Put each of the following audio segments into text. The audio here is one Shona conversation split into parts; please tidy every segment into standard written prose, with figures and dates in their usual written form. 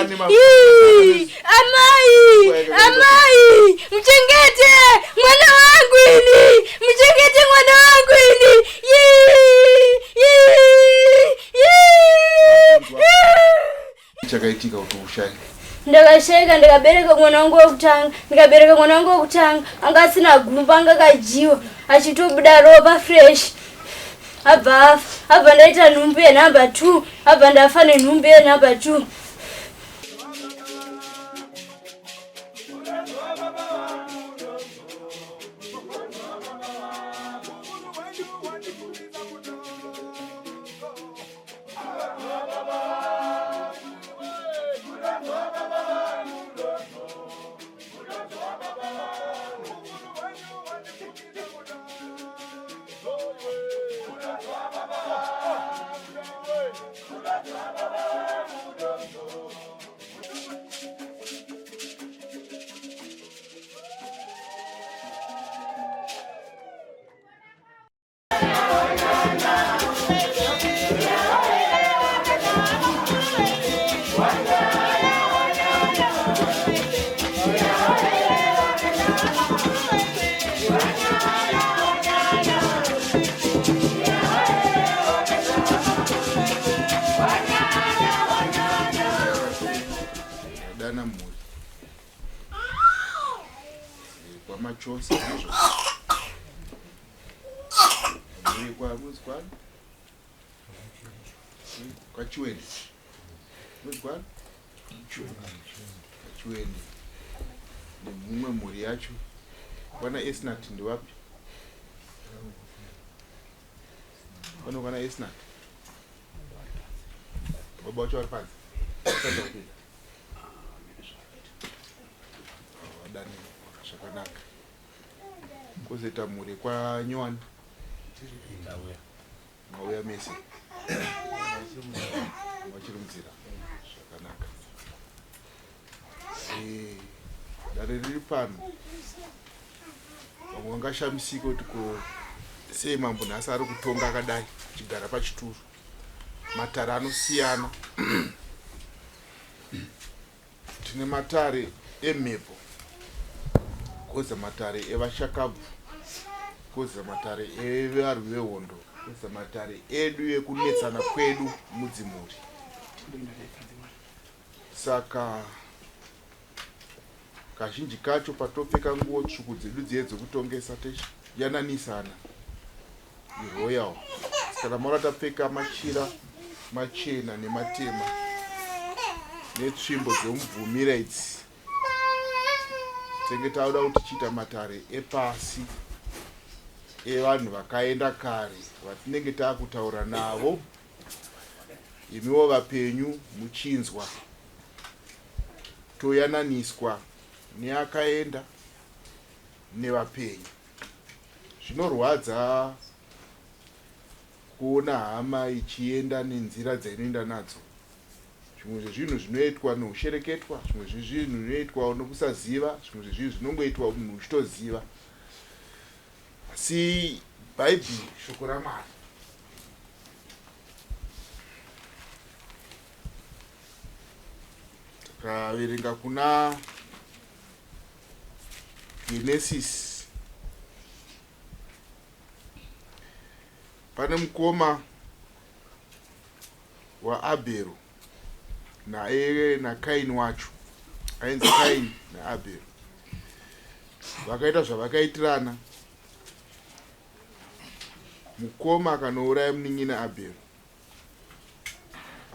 Amai, amai, muchengete mwana wangu ini, muchengete mwana wangu ini. Chakaitika kuti ushaye. Ndakashaika ndikabereka mwana wangu wekutanga, ndikabereka mwana wangu wekutanga anga asina gumba, anga akajiwa achitobuda ropa fresh. Abva afa, abva ndaita nhumbu yenumber 2, abva ndafa nenhumbu yenumber 2. Dana mhuri kwamachose ndizvo mhuri kwamwedzi kwani kwachiwende mwedzi kwani kwachiwende nemumwe mhuri yacho kwana esnat ndiwapi pano kwana esnat baba wacho vari panze kupinda vadani zvakanaka kwozoita mhuri kwanyowani mauya mese vachiri munzira zvakanaka eh, dare riri pano vamwe vangashamisika kuti ko sei mambo nhasi ari kutonga akadai achigara pachituru matare anosiyana tine matare emhepo koza matare evashakabvu koza matare evarwi vehondo koza matare edu ekunetsana kwedu mudzimhuri saka Kazhinji kacho patopfeka nguwo tsvuku dzedu dziye dzekutongesa tichiyananisana iroyal kana maona tapfeka machira machena nematema netsvimbo dzemubvumira idzi tenge tauda kuti tichiita matare epasi evanhu vakaenda kare vatinenge taakutaura navo imiwo vapenyu muchinzwa Toyananiswa neakaenda nevapenyu. Zvinorwadza kuona hama ichienda nenzira dzainoenda nadzo. Zvimwe zvezvinhu zvinoitwa noushereketwa, zvimwe zvezvinhu zvinoitwa nokusaziva, zvimwe zvezvinhu zvinongoitwa munhu uchitoziva. Asi Bhaibheri, shoko raMwari, Takaverenga kuna Genesis pane mukoma waAbhero naye naKaini wacho ainzi Kaini naAbhero vakaita zvavakaitirana mukoma akanouraya munin'ina Abhero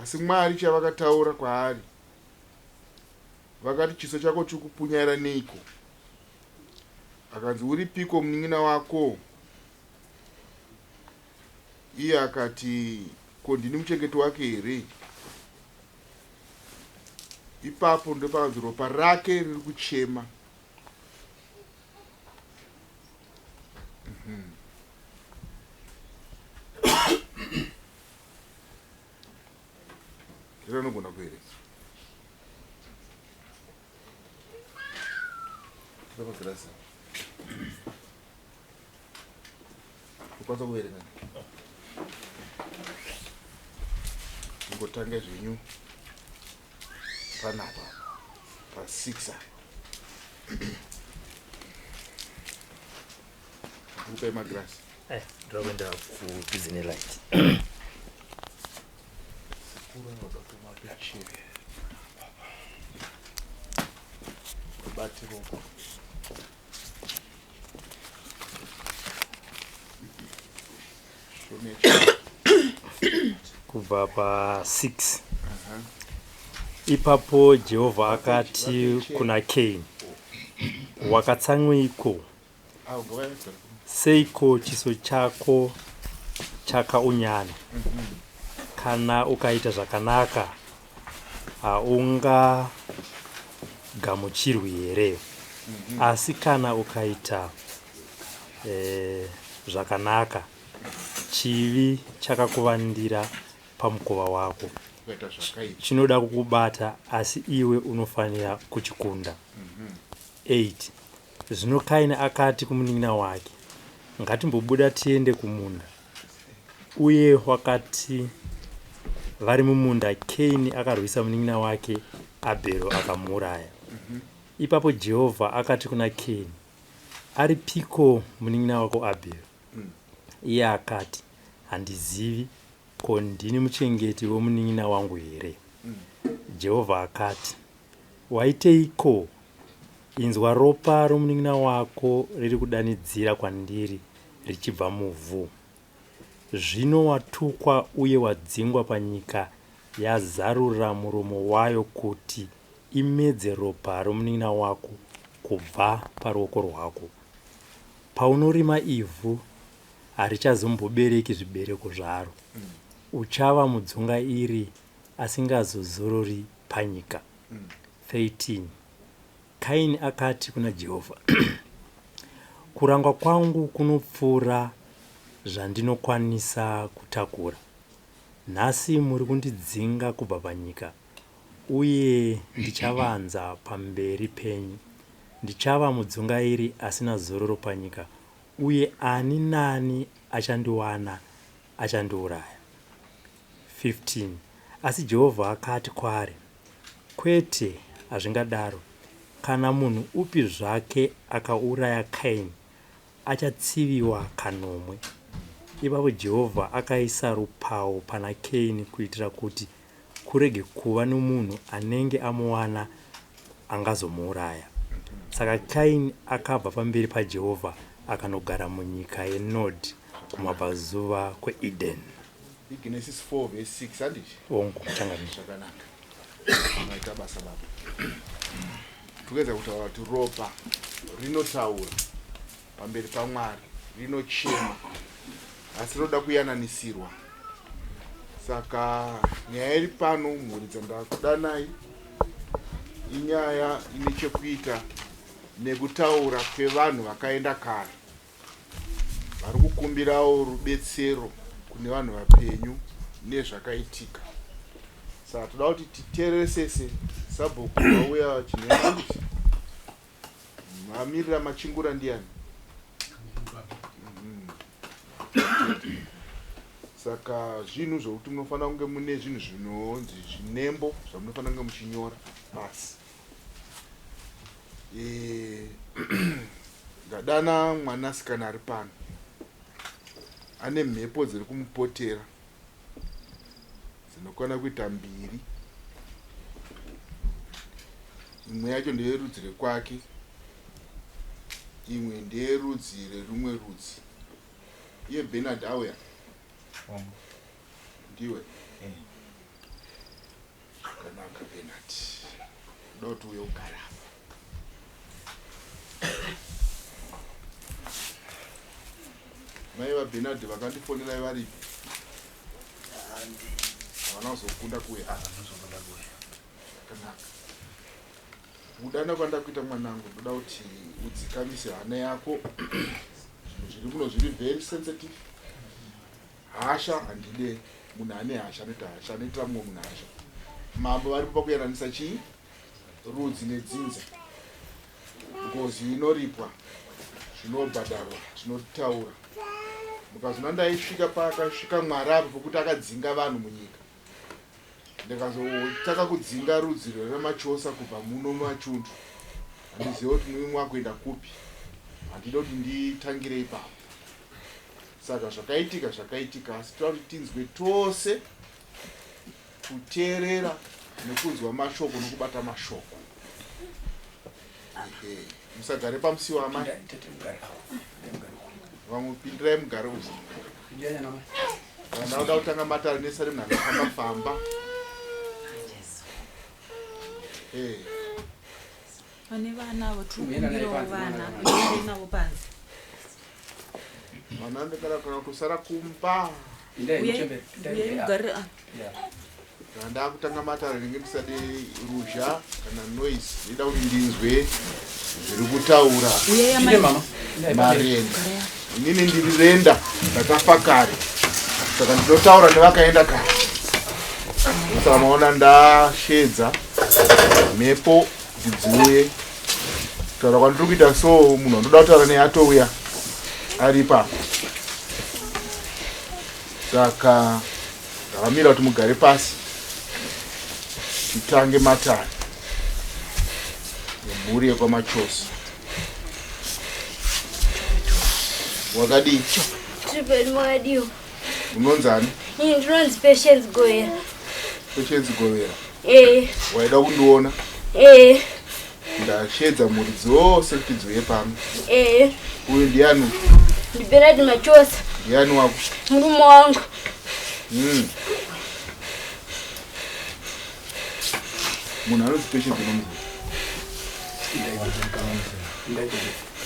Asi Mwari chavakataura kwaari, vakati, Chiso chako chikupunyaira neiko? Akanzi, Uripiko munin'ina wako? Iye akati, Ko ndini muchengeti wake here? Ipapo ndopakanzi ropa rake riri kuchema. Zvino anogona kuverenga. Tipe magirasi. Ukwanisa kuverenga. Ngotange zvenyu. Panapa pa6 apa. Upe magirasi. Eh, ndoda kuenda kudhuze nelight. Sekuru anoda kumapechere. Kubati roko. Kubva pa6. Ipapo Jehovha akati kuna Kaini, wakatsamweiko? Seiko chiso chako chakaunyana? Kana ukaita zvakanaka, haungagamuchirwi here? Asi kana ukaita zvakanaka, chivi chakakuvandira pamukova wako, chinoda kukubata, asi iwe unofanira kuchikunda. 8 Zvino Kaini akati kumunin'ina wake, Ngatimbobuda tiende kumunda. Uye wakati vari mumunda, Kaini akarwisa munin'ina wake Abhero akamuuraya. Ipapo Jehovha akati kuna Kaini, Aripiko munin'ina wako Abhero? Iye akati, Handizivi, ko ndini muchengeti wemunin'ina wangu here? Jehovha akati, Waiteiko? Inzwa ropa romunin'ina wako riri kudanidzira kwandiri richibva muvhu. Zvino watukwa uye wadzingwa panyika yazarura muromo wayo kuti imedze ropa romunin'ina wako kubva paruoko rwako. Paunorima ivhu, harichazombobereki zvibereko zvaro. Uchava mudzungairi asingazozorori panyika. 13 Kaini akati kuna Jehovha, Kurangwa kwangu kunopfuura zvandinokwanisa kutakura. Nhasi muri kundidzinga kubva panyika, uye ndichavanza pamberi penyu. Ndichava mudzungairi asina zororo panyika, uye ani naani achandiwana achandiuraya. 15 asi Jehovha akati kwaari, Kwete, hazvingadaro! Kana munhu upi zvake akauraya Kaini, achatsiviwa kanomwe. Ipapo Jehovha akaisa rupawo pana Kaini kuitira kuti kurege kuva nomunhu anenge amuwana angazomuuraya. Saka Kaini akabva pamberi paJehovha akanogara munyika yeNodhi kumabvazuva kweEdeni. IGenesis 4 verse 6 handiti? Hongu, changamire. Zvakanaka. Maita basa baba. Tikuedza kutaura kuti ropa rinotaura pamberi paMwari, rinochema asi rinoda kuyananisirwa. Saka nyaya iri pano mhuri dzandakudanai inyaya ine chekuita nekutaura kwevanhu vakaenda kare. Vari kukumbirawo rubetsero kune vanhu vapenyu nezvakaitika. Saka toda kuti titeereresese sabhuku vauya chinhema ichi. Mamirira machingura ndiyani? Saka zvinhu zvokuti munofanira kunge mune zvinhu zvinonzi zvinembo zvamunofanira kunge muchinyora pasi. Eh, ndadana mwanasikana ari pano ane mhepo dziri kumupotera dzinokwana kuita mbiri. Imwe yacho ndeyerudzi rekwake, imwe ndeyerudzi rerumwe rudzi. Iye Bernard auya? Ndiwe? Zvakanaka Bernard. Ndoda kuti uye ugare apa. Mai vaBernard vakandifonera varipi? Havana kuzokunda kuuya. Zvakanaka. Kudana kwandakuita mwanangu ndoda kuti udzikamise hana yako. Zvinhu zviri muno zviri very sensitive. Hasha handide munhu ane hasha anoita hasha anoitira mumwe munhu hasha. Mambo varipo pakuyananisa chii? Rudzi nedzinza. Ngozi inoripwa, zvinobhadharwa, zvinotaura. Mukazona ndaisvika paakasvika Mwari apo pokuti akadzinga vanhu munyika. Ndikazotanga kudzinga rudzi rwemachosa kubva muno mumachundu. Handizive kuti mumwe mwakuenda kupi. Handidi kuti nditangire ipapo. Saka zvakaitika zvakaitika asi toda kuti tinzwe tose kuteerera nekunzwa mashoko nokubata mashoko. Ehe, musagare pamusiwo amai. Vamwe pindirai mugare uko. Kana ndakuda kutanga matare nesare munhu anofamba famba. Eh. Vane vana avo tiri kukumbirawo vana kuende navo panze. Vana ndikara kana kutosara kumba. Uyai mugare ah. Kana ndakutanga matare ndinge ndisade ruzha kana noise ndida kuti ndinzwe zviri kutaura marenda. Inini ndiri renda ndakafa kare saka ndinotaura nevakaenda kare. Saka maona ndashedza mhepo kuti dziuye kutaura kwandiri kuita so munhu wandoda kutaura naye atouya ari ipapo saka ndavamira kuti mugare pasi titange matare nemhuri yekwamachosi wakadii Makadiwa. Unonzani? Ini ndinonzi Patience Govera. Patience Govera. Eh. Waida kundiona? Eh. Ndashedza mhuri dzose kuti dziuye pano. Eh. Uyu ndiani? Ndi Bernard Machosa. Ndiani wako? Murume wangu. Munhu anonzi Patience unomuziva?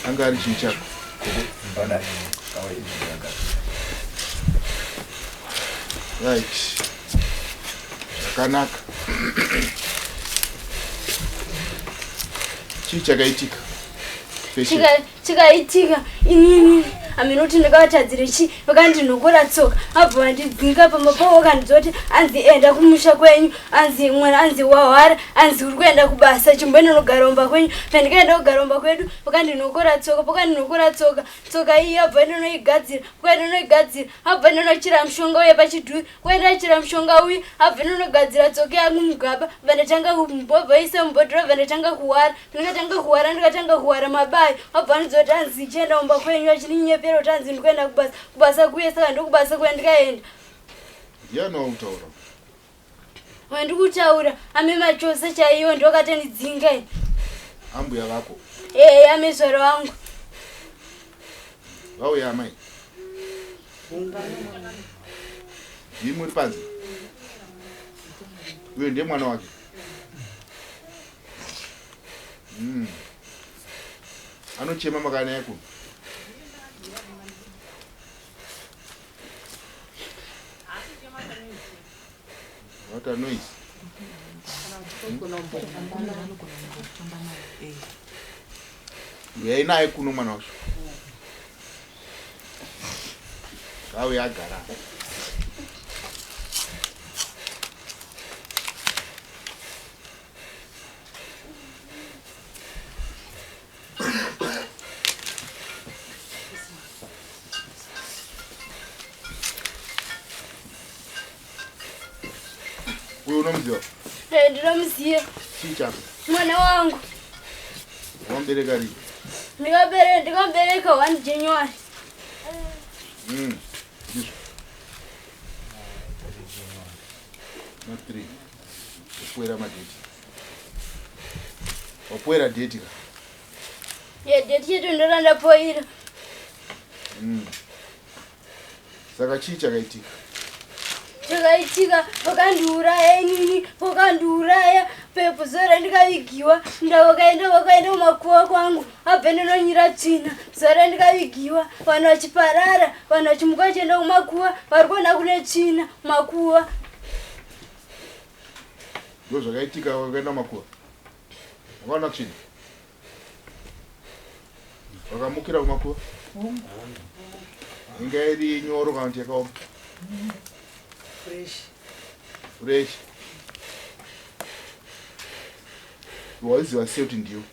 Anga ari chii chako? Right. Zvakanaka. Chii chakaitika? Chikaitika inini aminoti ndakavatadzire chi vakandinokora tsoka abva vandidzinga pamba pavo vakandidzoti anzi enda kumusha kwenyu anzi mwana anzi wahwara anzi uri kuenda kubasa chimboenda unogara umba kwenyu pandikaenda kugara umba kwedu vakandinokora tsoka pakandinokora tsoka tsoka iyi abva ndinoigadzira kuenda unoigadzira abva ndinochera mushonga uye pachidhuri kuenda achera mushonga uye abva ndinogadzira tsoka yangu mugaba bva ndatanga kumbobva isa mubhodhoro bva ndatanga kuwara ndikatanga kuwara ndikatanga kuwara mabayo abva andidzoti anzi chienda kumba kwenyu achininyepera kuti anzi ndikuenda kubasa kubasa kuye saka ndokubasa kuya ndikaenda. Ndiani wakutaura? Wandikutaura ame machose chaiwo ndokatondidzinga ini. Ambuya vako? Ee, amezvaro vangu. Vauya amai? Ndimi muri panze? Uyo ndiye mwana wake? Anochema makana yako? What a noise. Uyai naye kuno mwana wacho. Ngauye agara. Uyu unomuziva? Eh, ndinomuziva. Chii chako? Mwana wangu. Wamubereka rini? Ndikamubereka 1 January. Ndizvo. Na 3. Wapuwera madheti. Wapuwera dheti ka? Yeah, dheti chetu ndoranda poira. Saka chii chakaitika? Chakaitika vakandiuraya inini, vakandiuraya pepo zuva randikavigiwa, ndavakaenda vakaenda kumakuva kwangu, abve ndinonyira tsvina, zuva randikavigiwa, vanhu vachiparara, vanhu vachimuka vachienda kumakuva, vari kuona kune tsvina makuva. Ndozvakaitika vakaenda kumakuva. Vakaona tsvina. Vakamukira kumakuva. Inga iri nyoro kana kuti yakaoma? Fresh. Fresh. Waiziva sei kuti ndiyo?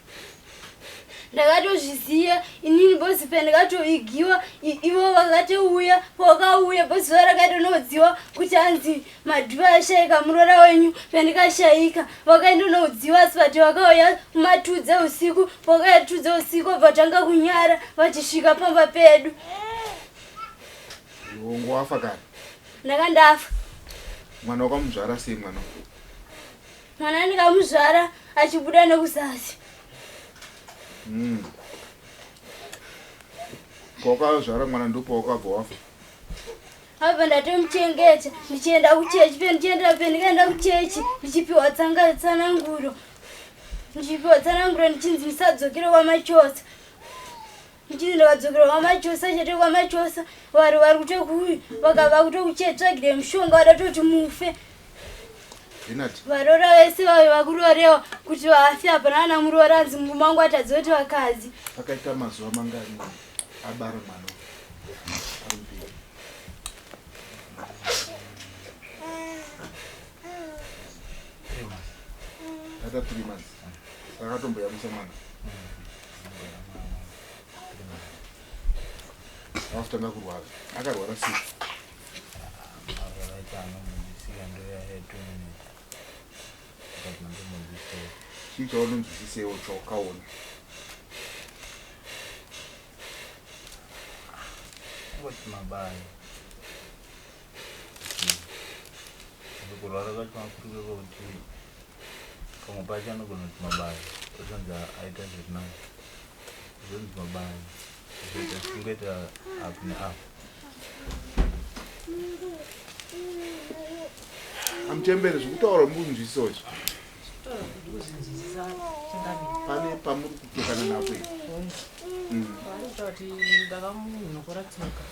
Ndakatozviziva inini bosi pandakatovigiwa ivo vakatouya pavakauya bosi zuva rakatonodziwa kuti anzi Madhuva ashaika muroora wenyu pandikashaika vakaindonoudziwa asi vati vakauya kumatudze usiku vakauya tudze usiku vatanga kunyara vachisvika pamba pedu. Iwe wafa kare? Ndanga ndafa. Mwana wakamuzvara sei mwana? Mwana ndikamuzvara achibuda nekuzasi. Pawakazvara mwana ndopawakabva wafa? Apa ndatomuchengeta ndichienda kuchechi pendichienda pendikaenda kuchechi ndichipiwa tsanga tsananguro ndichipiwa tsananguro ndichinzi ndisadzokere kwamachosa ndichinzi ndakadzokera kwamachosa chete kwamachosa vari vari kutokuuyu vakava kutokuchetsvagire mushonga vada toti mufe varora vese vave vakurorewa kuti vafe hapana ana muroora anzi murume wangu atadza kuti vakadzi akaita mazuva mangani abara mwana ari mupenyu Ata 3 months. Akatomboyamwisa mwana. Akutanga kurwara. Akarwara sei? Chii chaunonzwisisewo chaukaona? Kungoti mabayo. Kurwara kwacho makuruka kwakuti pamwe pacho anogona kuti mabayo ozonzi aita zviri nani ozonzi mabayo ozoita zvingoita up neup. Amuchembere zvekutaura mukunzwisisawo izvi. Pane pamuri kupokana napo here? Varikuta kuti baba munhokora tsoka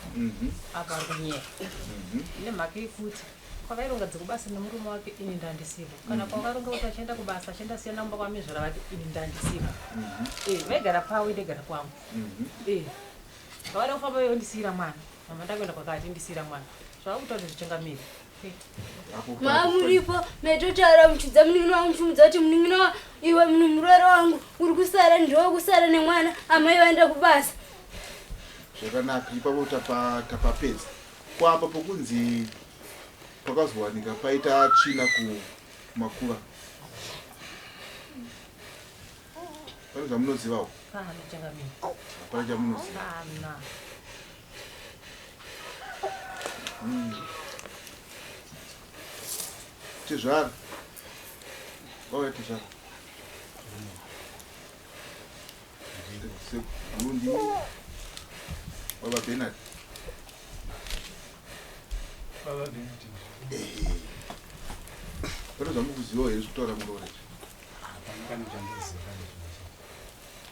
apa ari kunyepa nemhaka yekuti kwavaironga dzekubasa nemurume wake ini ndandisipo kana kwavaronga kuti achienda kubasa achienda siyana mumba kwamezvara vake ini ndandisipo vaigara pavo indaigara kwangu vavada kufamba vondisiira mwana mama ndakuenda kwakati ndisiira mwana zvavakuita kuti zvichangamire Mamuripo maitotaura muchidza munin'ina wangu muchimudza kuti munin'ina iwe munhu muroora wangu uri kusara ndiwe kusara nemwana amai vaenda kubasa. Zvakanaka ipapo tapapedza. Ko apa pokunzi pakazowanika paita tsvina kumakuva pane zvamunozivawo? Hapana chamunoziva. Tezvara. Vauya tezvara. Sekuru ndi Baba Bernard. Baba Bernard. Eh. Pane zvamukuzivawo here zvekutaura muroora izvi? Hapana kana chandoziva kana chimwe chete.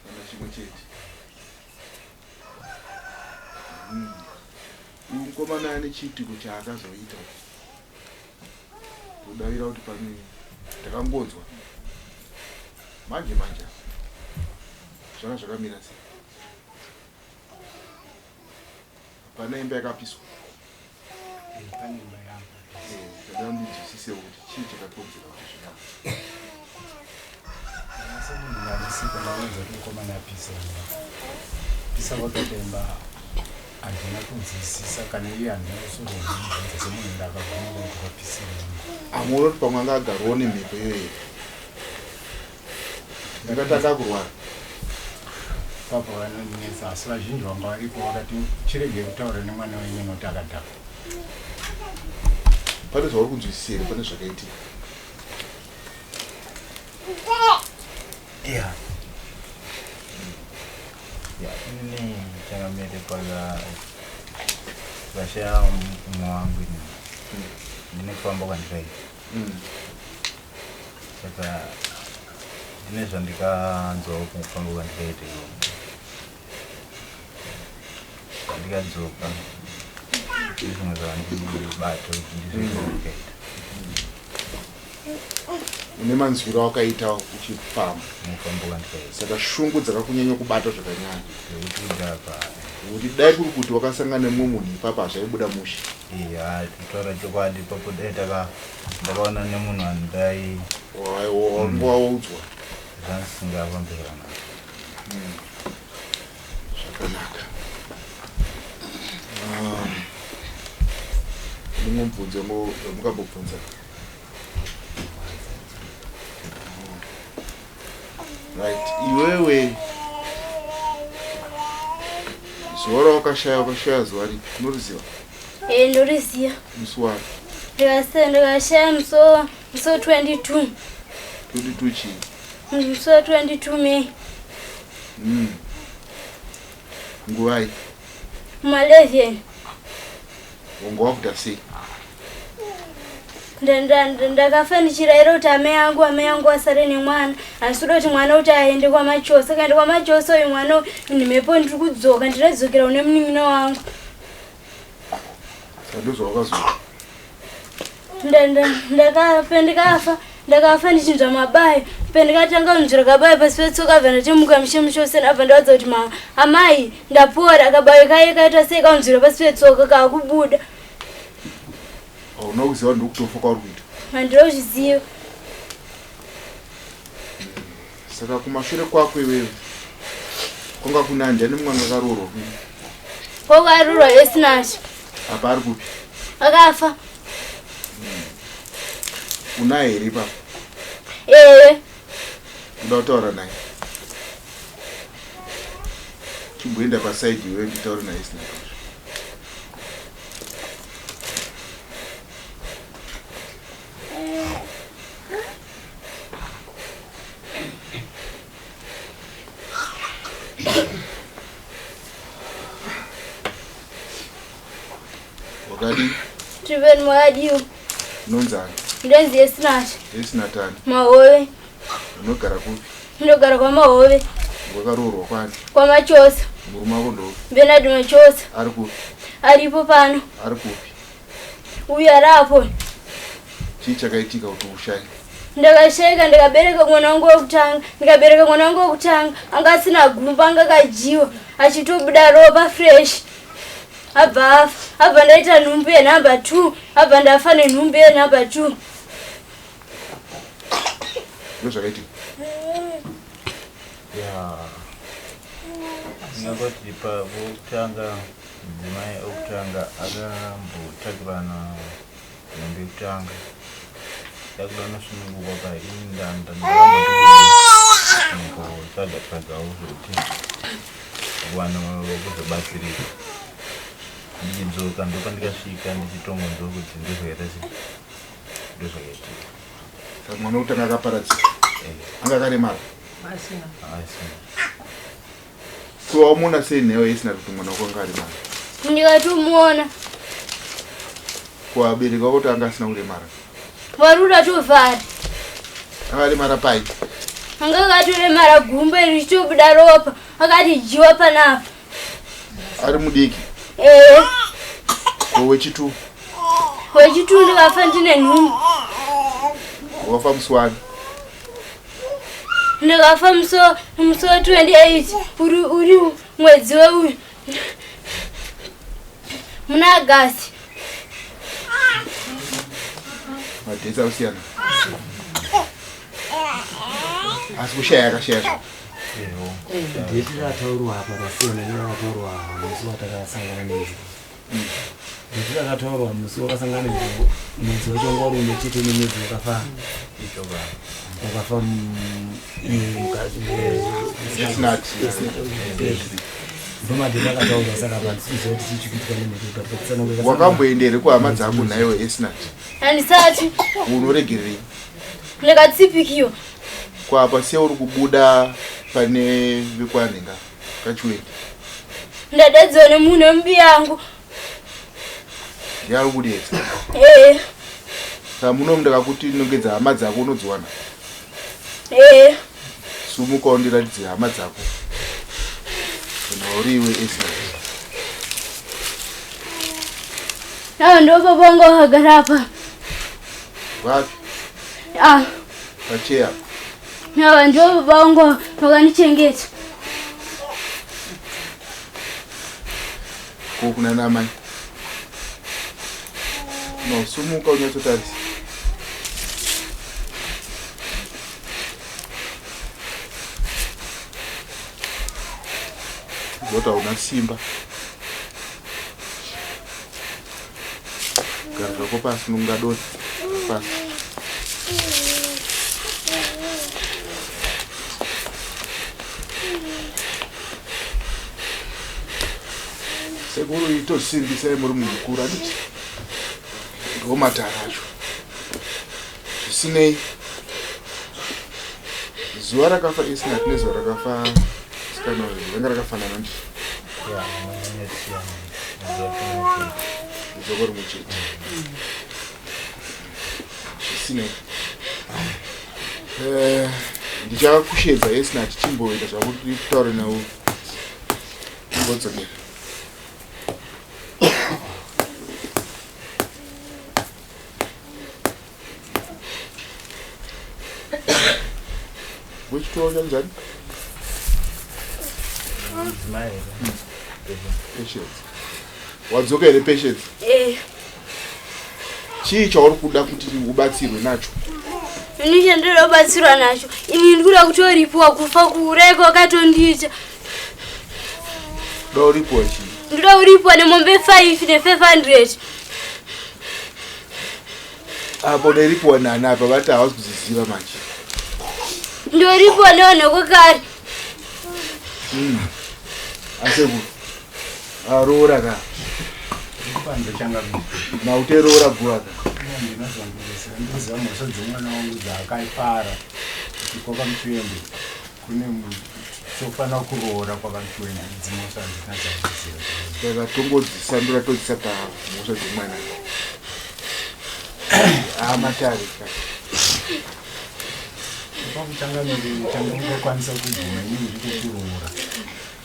Kana chimwe chete. Uyu mukomana ane chiitiko chaakazoita kudavira kuti pane takangonzwa manje manje apa zvanga zvakamira sei hapana imba yakapiswa Pane imba yangu. Ndada ndinzwisisewo kuti chii chakakonzera kuti zvidaro. Semunhu ndandisipo ndakanzwa kuti mukomana apisa imba. Pisa kwakaita imba handina kunzwisisa kana iye handina kusoro semunhu ndakabvuma kuti kwapisira imba. Amuona kuti pamwe anga agarwawo nemhepo iyoyo here? Ndakatanga kurwara. Papa vanonetsa asi vazhinji vanga varipo vakati chiregei kutaura nemwana wenyu noti akadhakwa. Pane zvauri kunzwisisa here pane zvakaitika? Yeah. Yeah, inini changamire paka vashaya mumwe wangu ini. Ndine kufamba kwandikaita. Saka ndine zvandikanzwawo kufamba kwandikaita ikoko. Ndikadzoka zvimwe zvandibata kuti ndizvo zvandikaita. Une manzwiro awakaita uchifamba. Mufambo wandikaita. Saka shungu dzakakunyanya kubata zvakanyanya. Zvekuti kudhakwa. Kuti dai kuri kuti wakasangana nemumwe munhu ipapa hazvaibuda mushe. Iya, kutaura chokwadi ipapo dai taka ndakaona nemunhu andai Wanga waudzwa. Zvandisingafambi zvakanaka. Zvakanaka. Ah, mumwe mubvunzo mukambobvunza. Right, iwewe zuva rawakashaya wakashaya zuva ripi? Unoriziva? Eh, ndoriziva. Musi wani? Ndikashaya musi wa 22. 22 chii? Musi wa 22 May. Nguvai? Kuma 11. Wanga wakuita sei? Ndakafa ndichiraira kuti amai angu amai angu asare nemwana asi kuda kuti mwana kuti aende kwamachosa akaenda kwamachosa uyu mwana uyu ndimhepo ndiri kudzoka ndinodzokera kune munin'ina wangu. Saka ndozvawakazoita? Ndakafa ndakafa ndichinzwa mabayo pendikatanga kunzwira kabayo pasi petsoka abva ndatimuka mushe mushe useni abva ndaudza kuti ma amai ndapora kabayo kaye kaita sei kaunzwira pasi petsoka kakubuda. Hauna kuziva ndokutofa kwauri kuita? Handina kuzviziva. Saka kumashure kwako iwewe kwanga kuna ndiani mumwe anga akaroorwa kune? Kwakaroorwa Esinashi. Apa ari kupi? Akafa. Unaye here ipapo? Ehe. Unoda kutaura naye? Chimboenda pasaidi iwewe nditaure naye Esinashi. Wakadii? Triveni makadiwo. Unonzani? Ndonzi Esinashi. Esinatani. Mahove. Unogara kupi? Ndogara kwaMahove. Wakaroorwa kwani? KwaMachosa. Murume wako ndo? Bernard Machosa. Ari kupi? Aripo pano. Ari kupi? Uyu ari apo. Chii chakaitika kuti ushaye? Ndakashaika ndikabereka mwana wangu wekutanga, ndikabereka mwana wangu wekutanga anga asina gumbo anga akadyiwa achitobuda ropa fresh. Abva afa, abva ndaita nhumbu yenumber 2, abva ndafa nenhumbu yenumber 2. Ndozvakaitika. Ya. Ndingangoti pavokutanga mudzimai okutanga akambotakurana nhumbu yekutanga yakuda nosunungurwa pa ini ndandambotsvaga tsvagawo zvekuti wana kuzobatsirika ndichidzoka ndopandikasvika ndichitongonzwa kuti ndozvakaita sei ndozvakaitika. Saka mwana wekutanga akaparadzika anga akaremara? Asina. Asina. So wamuona sei nheyo isina kuti mwana wako anga aremara? Ndikatomuona. Ko vabereki vako kuti anga asina kuremara? Varura tovhara. Akaremara pai? Anga akatoremara gumbo iri richitobuda ropa akati dyiwa panapa. Ari mudiki? Ehe. Ko wechitu? Wechitu ndikafa ndine nhumbu. Wakafa musi wani? Ndakafa musi wa 28 uri mwedzi weuyu muna Agasti. Madhesi akusiyana. Asi kushaya akashaya zvo. Dheti rataurwa apa pafoni nerataurwa musi watakasangana nezvo. Dheti rakataurwa musi wakasangana nezvo mwedzi wacho wanga uri umwe chete nemwedzi wakafa. Wakafa mukadzi ndomadheti akataurwa saka pandisiziva kuti chii chikuitika nemhete but patsanangura Wakamboenda here kuhama dzako nhaiwe Esnat? Handisati. Unoregererei? Ndakatsipikiwa. Kwapa sei uri kubuda pane vekwanhenga kachiwende? Ndadaidzwa nemunhu wemubi yangu. Ndiye ari kudedza. Ehe. Saka muno ndakakuti nongedza hama dzako unodziwana? Ehe. Sumuka undiratidze hama dzako. Kana uri iwe Esnat. Ava ndo baba vangu vakagara apa. Vapi? Ah. Pacheya. Ava ndo baba vangu vakandichengeta. Ko kuna namai? No, sumuka unyatsotarisa. Ndikuziva kuti hauna simba. Gara zvako pasi nungadoni pasi. Sekuru itosimbisai muri munhu mukuru handiti? Ndomatara acho. Zvisinei zuva rakafa Esnat nezuva rakafa musikana uyu ranga rakafanana ndi dzoko rimwe chete zvisinei eh, ndichakushedza Esnat chimboita zvakuti taure nawo imbodzokera Wechitoro chanjani? Mudzimai here? Patience. Wadzoka here Patience? Eh. Chii chauri kuda kuti ubatsirwe nacho? Ini chandinoda kubatsirwa nacho ini ndikuda kutoripiwa kufa kuuraya kwakatondiita. Kuda kuripiwa chii? Ndoda kuripiwa nemombe 5 ne 500. Apo unoiripiwa nani apa vati havasi kuziziva manje. Ndoripiwa nevanhu vekukare. Asekuru. Aroora ka. Panze changamire. Mauteroora guva ka. Ndinozongozira ndikuziva mhosva dzemwana wangu dzaakaipara kuti kwakamuchiwembe kune tofanira kuroora kwakamuchiwembe idzi mhosva handina dzandikuziva. Saka tongodzisandura todzisa pamhosva dzemwana. Amatare ka. Pakuchangamire chandingokwanisa kubvuma inini ndiko kuroora.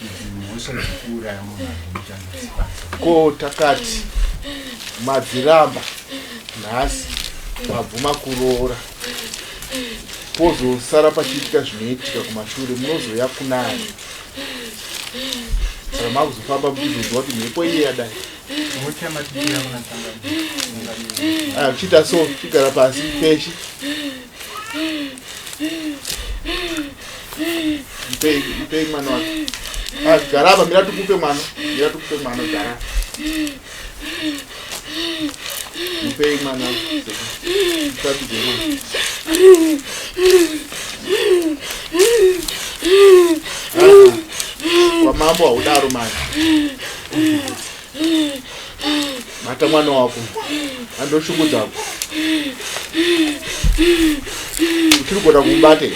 Idzi mhosva dzekuuraya munhu handina chandozikwanisa. Ko takati madziramba nhasi mabvuma kuroora pozosara pachiitika zvinoitika kumashure munozouya kunani saka makuzofamba muchizonzwa kuti mhepo iye yadai Tingochema tichiuya kuna changamire. Aya uchiita so chigara pasi peshi mpei mpei mwana wake. Ah, gara apa mira tikupe mwana mira tikupe mwana gara mupei mwana tabidze mwana. Ah, kwamambo haudaro manje bata mwana wako andoshungu dzako uchiri kugona kumubate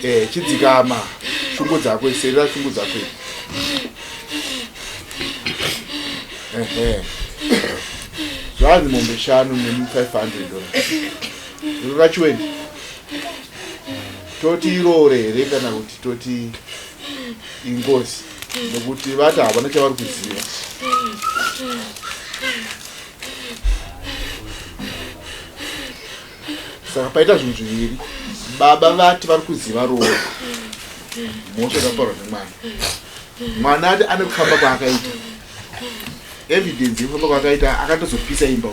eh chidzikama shungu dzako iserera shungu dzako ehe zvanzi mombe shanu nemu 500 dollars ndikakachiwendi toti iroore here kana kuti toti ingozi nekuti vati havana chavari kuziva. Saka paita zvinhu zviviri, baba vati vari kuziva roora, mhosva yakaparwa nemwana, mwana ati ane kufamba kwaakaita, evidence yekufamba kwaakaita akatozopisa imba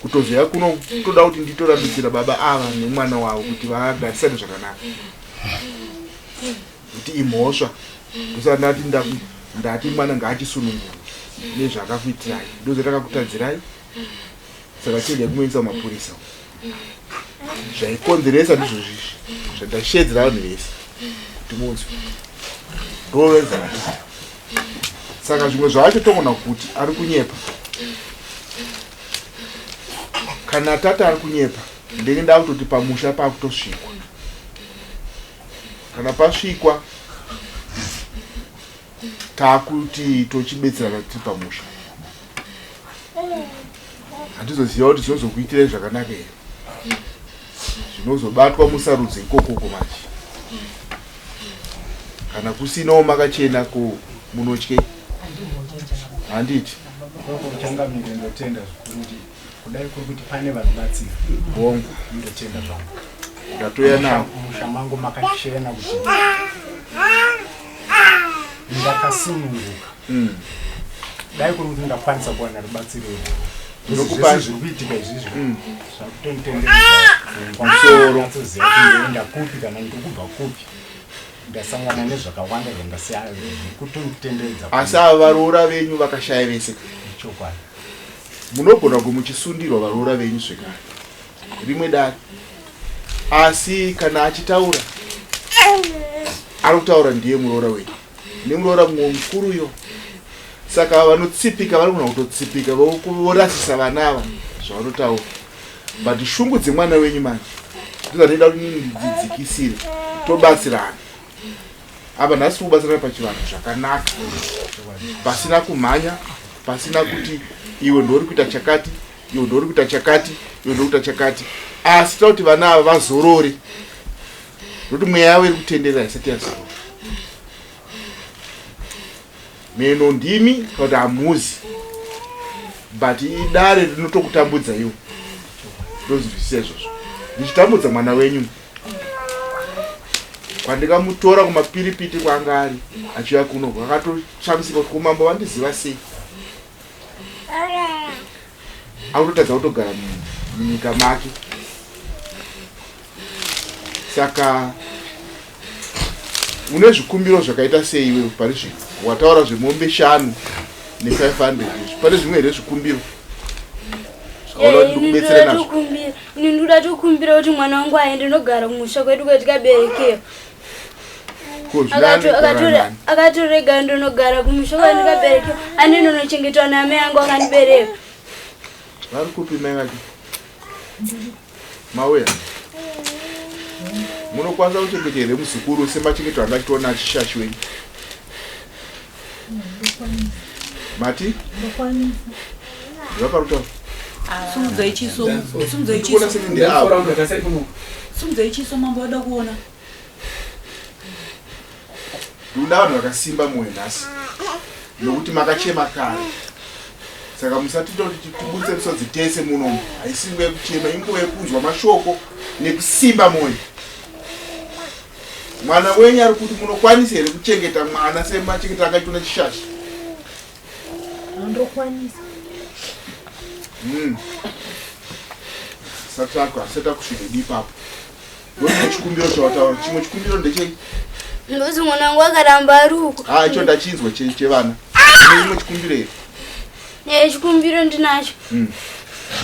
kutozouya kuno toda kuti nditorambidzira baba ava nemwana wavo kuti vagarisane zvakanaka kuti imhosva ndosaka ndati ndati mwana ngaachisunungurwe nezvaakakuitirai ndozvatakakutadzirai saka chiregai kumuendesa kumapurisa zvaikonzeresa ndizvo zvisvi zvandashedzera vanhu vese kuti munzwe ndovezanati saka zvimwe zvacho togona kuti ari kunyepa kana tata ari kunyepa ndenge ndakutoti pamusha pakutosvikwa kana pasvikwa takuti tochibetserana tiri pamusha handizoziva kuti zvinozokuitirai zvakanaka here zvinozobatwa musarudzo ikokoko manje kana kusinawo makachena ko munotyei handiti Changamire ndotenda zvikuru kuti kudai kuri kuti pane vanobatsira hongu ndotenda zvangu ndatoya navo musha mangu makachena kuti ndakasununguka dai kuri kuti ndakwanisa kuwana rubatsiro irworwo. Zvese zviri kuitika izvizvi mm. zvakutonitenderedza pamusoro atsoziva kuti ndoenda kupi kana ndiri kubva kupi ndasangana nezvakawanda zvandasiyana kutonitenderedza asi ava varoora venyu vakashaya vese chokwadi munogona kunge muchisundirwa varoora venyu zvekare rimwe dare asi kana achitaura ari kutaura ndiye muroora wenyu nemuroora mumwe mukuruyo saka vanotsipika vanogona kutotsipika vorasisa vana ava zvavanotaura but shungu dzemwana wenyu manje ndozvandinoda kuti nini ndidzidzikisire tobatsirana apa nhasi tikubatsirana pachivanhu zvakanaka pasina kumhanya pasina kuti iwe ndori kuita chakati iwe ndori kuita chakati iwe ndori kuita chakati asi toda kuti vana ava vazorore nokuti mweya yavo iri kutenderera isati yazorora mheno ndimi kana kuti hamuzi but idare rinotokutambudza iwo ndozvinzwisisa izvozvo ndichitambudza mwana wenyu kwandikamutora kumapiripiti kwaanga ari achiuya kuno kwakatoshamisika kuti kumambo vandiziva sei akutotadza kutogara munyika make saka une zvikumbiro zvakaita sei iwe pari zvino wataura zvemombe shanu ne500 izvi pane zvimwe here zvikumbiro zvaona kuti ndikubetsere nazvo ini ndikuda tokumbira kuti mwana wangu aende nogara kumusha kwedu kwetikaberekewa akatorega ndonogara kumusha kwandikaberekewa ane ndonochengetwa naamai angu akandibereka vari kupi mai vake mauya munokwanisa kuchengeta here muzukuru semachengeto anga achitoona achishashi wenyu mati zvaparutaura Sumudzai chiso, sumudzai chiso. Sumudzai chiso mambo wada kuona. Ndinoda vanhu vakasimba mwoyo nhasi nokuti makachema kare saka musatita kuti tibudise misodzi tese munomu haisi nguva yekuchema inguva yekunzwa mashoko nekusimba mwoyo mwana wenyu ari kuti munokwanisa here kuchengeta mwana semachengeta akaitwa nechishashi Ndokwanisa. Sati asati akusvika ipapo. Ndochimwe chikumbiro chawataura. Chimwe chikumbiro ndechei? Ngozi mwana wangu akaramba ari uko. Ah, icho ndachinzwa chevana. Chimwe chikumbiro here? Eh, chikumbiro ndinacho.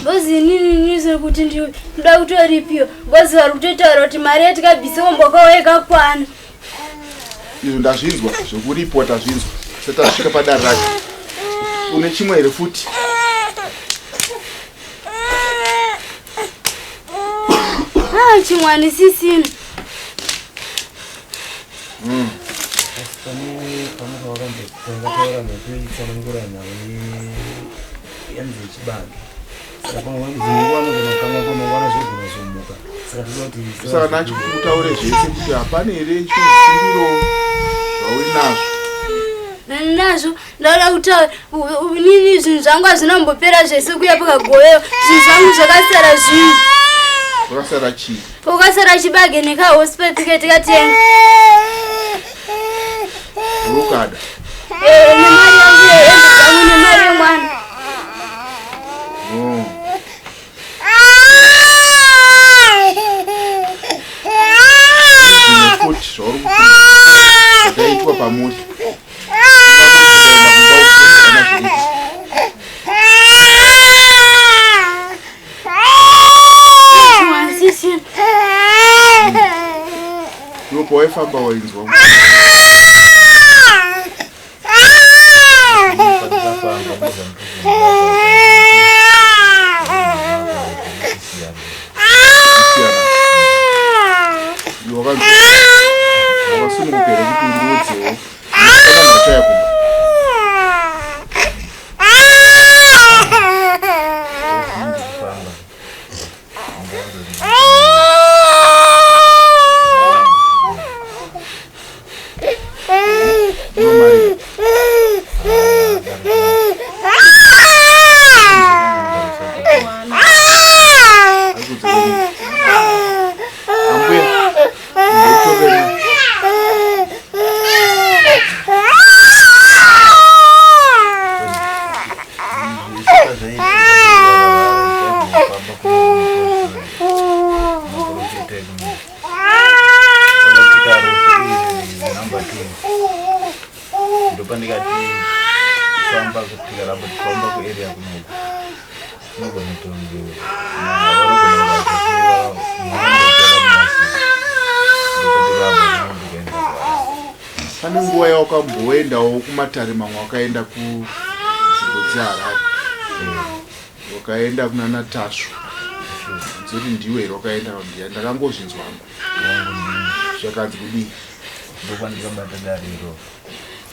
Ngozi inini nizwe kuti ndinoda kutoripiwa. Ngozi vari kutotaura kuti mari yatikabvisa kumba kwavo yakakwana. Izvo ndazvinzwa zvekuripwa tazvinzwa. Sati tasvika padare racho. Une chimwe here futi? Ah, chimwe handisisina. Asi pane pamwe pawakataura mhepo ichitsanangura nhau yanzi yechibage saka pamwe dzimwe nguva anogona kukanga kwa mangwana zvogona kuzomuka saka toda kuti Saka nacho utaure zvese kuti hapana here chikumbiro zvauinazvo. Ndinazvo ndauda kutaura nini zvinhu zvangu hazvina kumbopera zvese kuya pakagovewa zvinhu zvangu zvakasara zvinhu. Zvakasara chii? Pakasara chibage nekahospital tikatenga. Urukada. Eh, nemari yangu yehembe dzangu nemari yemwana. Oh. Zvimwe futi zvauri kufunga zvakaitwa pamuri. Ukaenda kumba ukaona zviripo. Chimwe handisisina. Iwe pawaifamba wainzwa kusiyana. Iwe wakanzwa wakasununguka here kuti undiudzewo kana mhosva yakumba. Unomarira. Ari kudzoka nei? Ambuya, ndotore Ndakambofamba kumaprofita ekuno. Pakaitika rufu iri number 2. Ndopandikati famba tikaramba tichifamba kuarea kunoku. Unogona kutonge vanogona kunge vachiziva mhando ndikaenda Pane nguva yawakamboendawo kumatare mamwe wakaenda kunzvimbo dzeHarare. Wakaenda kuna Natashu. Nzoti ndiwe here wakaenda ndiya ndakangozvinzwa hangu. Zvakanzi kudii? Ndokwandikabata dare iroro.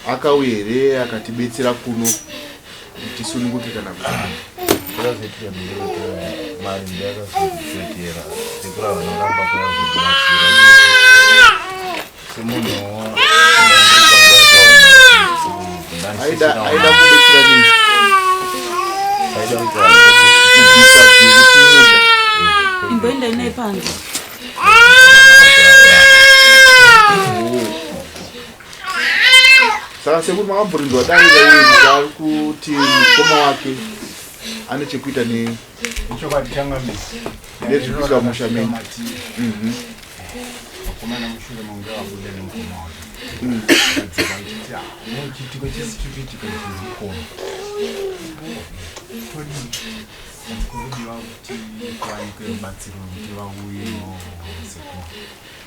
Akauya here akatibetsera kuno kuti tisununguke kana kuti? Zvakazoitika ndezvekuti mari ndeyakazotitotera sekuru ava vanoramba kuuya kuzotibatsira semunhu Aida aida kubetsera nei? Aida kuita Kubvisa zviri kumusha. Imboenda naye panze. Saka sekuru makamborinzwa dare rauyu kuti ari kuti mukoma wake ane chekuita ne Ichokwadi changamire. Nezvikuitwa musha menyu. Vakomana mushure mange vabuda nemukoma wake. Vadzika vachiti "Ah, no chiitiko chese chiri kuitika ichi mukoma. Todii? Kanzi kurudiwa kuti kuwanikwe rubatsiro rwekuti vauyewo sekuru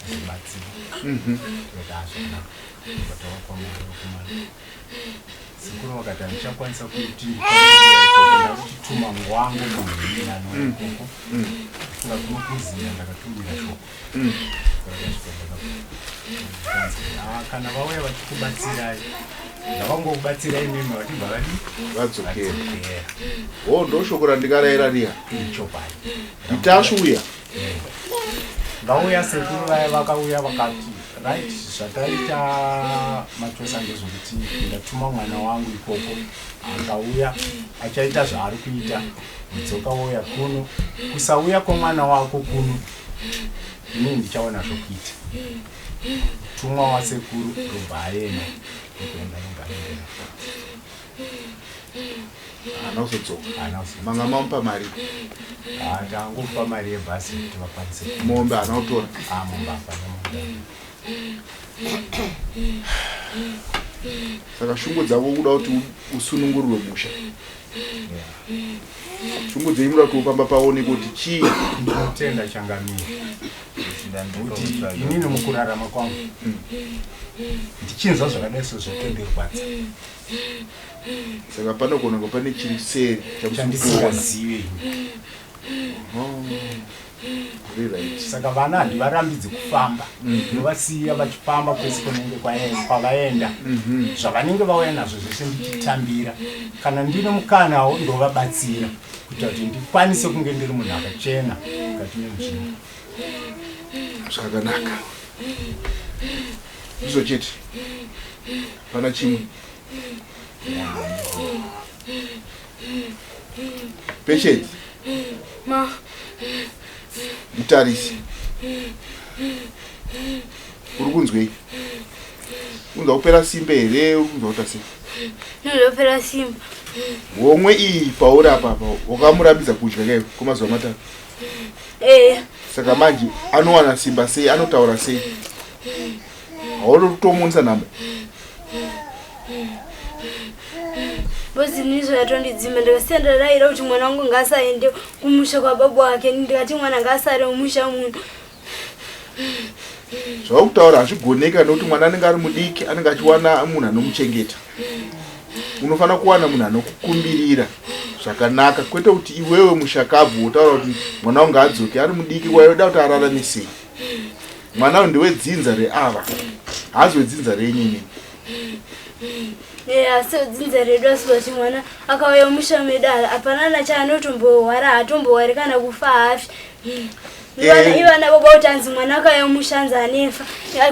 vazobatsira. Tikati "Ah, zvakanaka. Tikataura kwamuri vakomana. Sekuru vakati handichakwanisa kuti ndikwanise ndakuchituma wangu munhu iyeye anouya ikoko. Saka kunokuziya ndakatumira shoko. Rakasvika ndakakanzi "Ah, kana vauya vachikubatsirai ndavangokubatsirai imimi vachibva vadii Vadzokera. vadzokera. Oh, ndo shoko randikaraira riya. Ichokwadi. Nditashu uya. Vauya sekuru vaya vakauya vakati right zvataita machosa ndezvekuti ndatuma mwana wangu ikoko akauya achaita zvaari kuita mudzoka wouya kuno kusauya kwemwana wako kuno inini ndichaona zvokuita tumwa wasekuru ndobva aenda ndokuenda ndobva aenda Haana kuzodzoka. Haana kuzodzoka. Manga mamupa mari. Ah, ndangopa mari yebhasi kuti vakwanise Mombe haana kutora. Ah, mombe hapana mombe. Saka shungu dzako kuda kuti usunungurwe musha. Shungu dzenyu muda kuti pamba paoneke kuti chii. Ndinotenda changamire kuti inini mukurarama kwangu ndichinzwa zvakadai so zvotondirwadza Saka panogona kunge pane chiri seri chamusiri kuona. chandisingazive ini. Oh, very right. Saka vana handivarambidzi kufamba, ndovasiya vachifamba kwese kunenge kwavaenda. Zvavanenge vauya nazvo zvese ndichitambira, kana ndine mukanawo ndovabatsira kuita kuti ndikwanise kunge ndiri munhu akachena mukati menzvimbo. Zvakanaka. Ndizvo chete. Pana chimwe. Patience. Ma. Mutarisi. Uri kunzwei? Unzwa kupera simba here? Uri kunzwa kuita sei? Ndinopera simba. Homwe iyi pauri apa apa wakamurambidza kudya kaivo kwemazuva matatu. Eya. Saka manje anowana simba sei? Anotaura sei? Hauri kutomuonesa nhamo. Bozi ndizvo yatondidzima ndikasiya ndaraira kuti mwana wangu ngaasaende kumusha kwababa wake ndikati mwana ngaasare mumusha muno. Zvawakutaura hazvigoneka nekuti mwana anenge ari mudiki anenge achiwana munhu anomuchengeta. Unofanira kuwana munhu anokukumbirira zvakanaka kwete kuti iwewe mushakabvu wotaura kuti mwana wangu ngaadzoke ari mudiki waida kuti ararame sei. Mwana uyu ndewedzinza reava haazi wedzinza renyu imimi. Eh, asi dzinza redu asi kuti mwana akauya mumusha medu hapana na chaanotombohwara haatombohwari kana kufa haafi. Ivana baba kuti anzi mwana akauya mumusha anzi anefa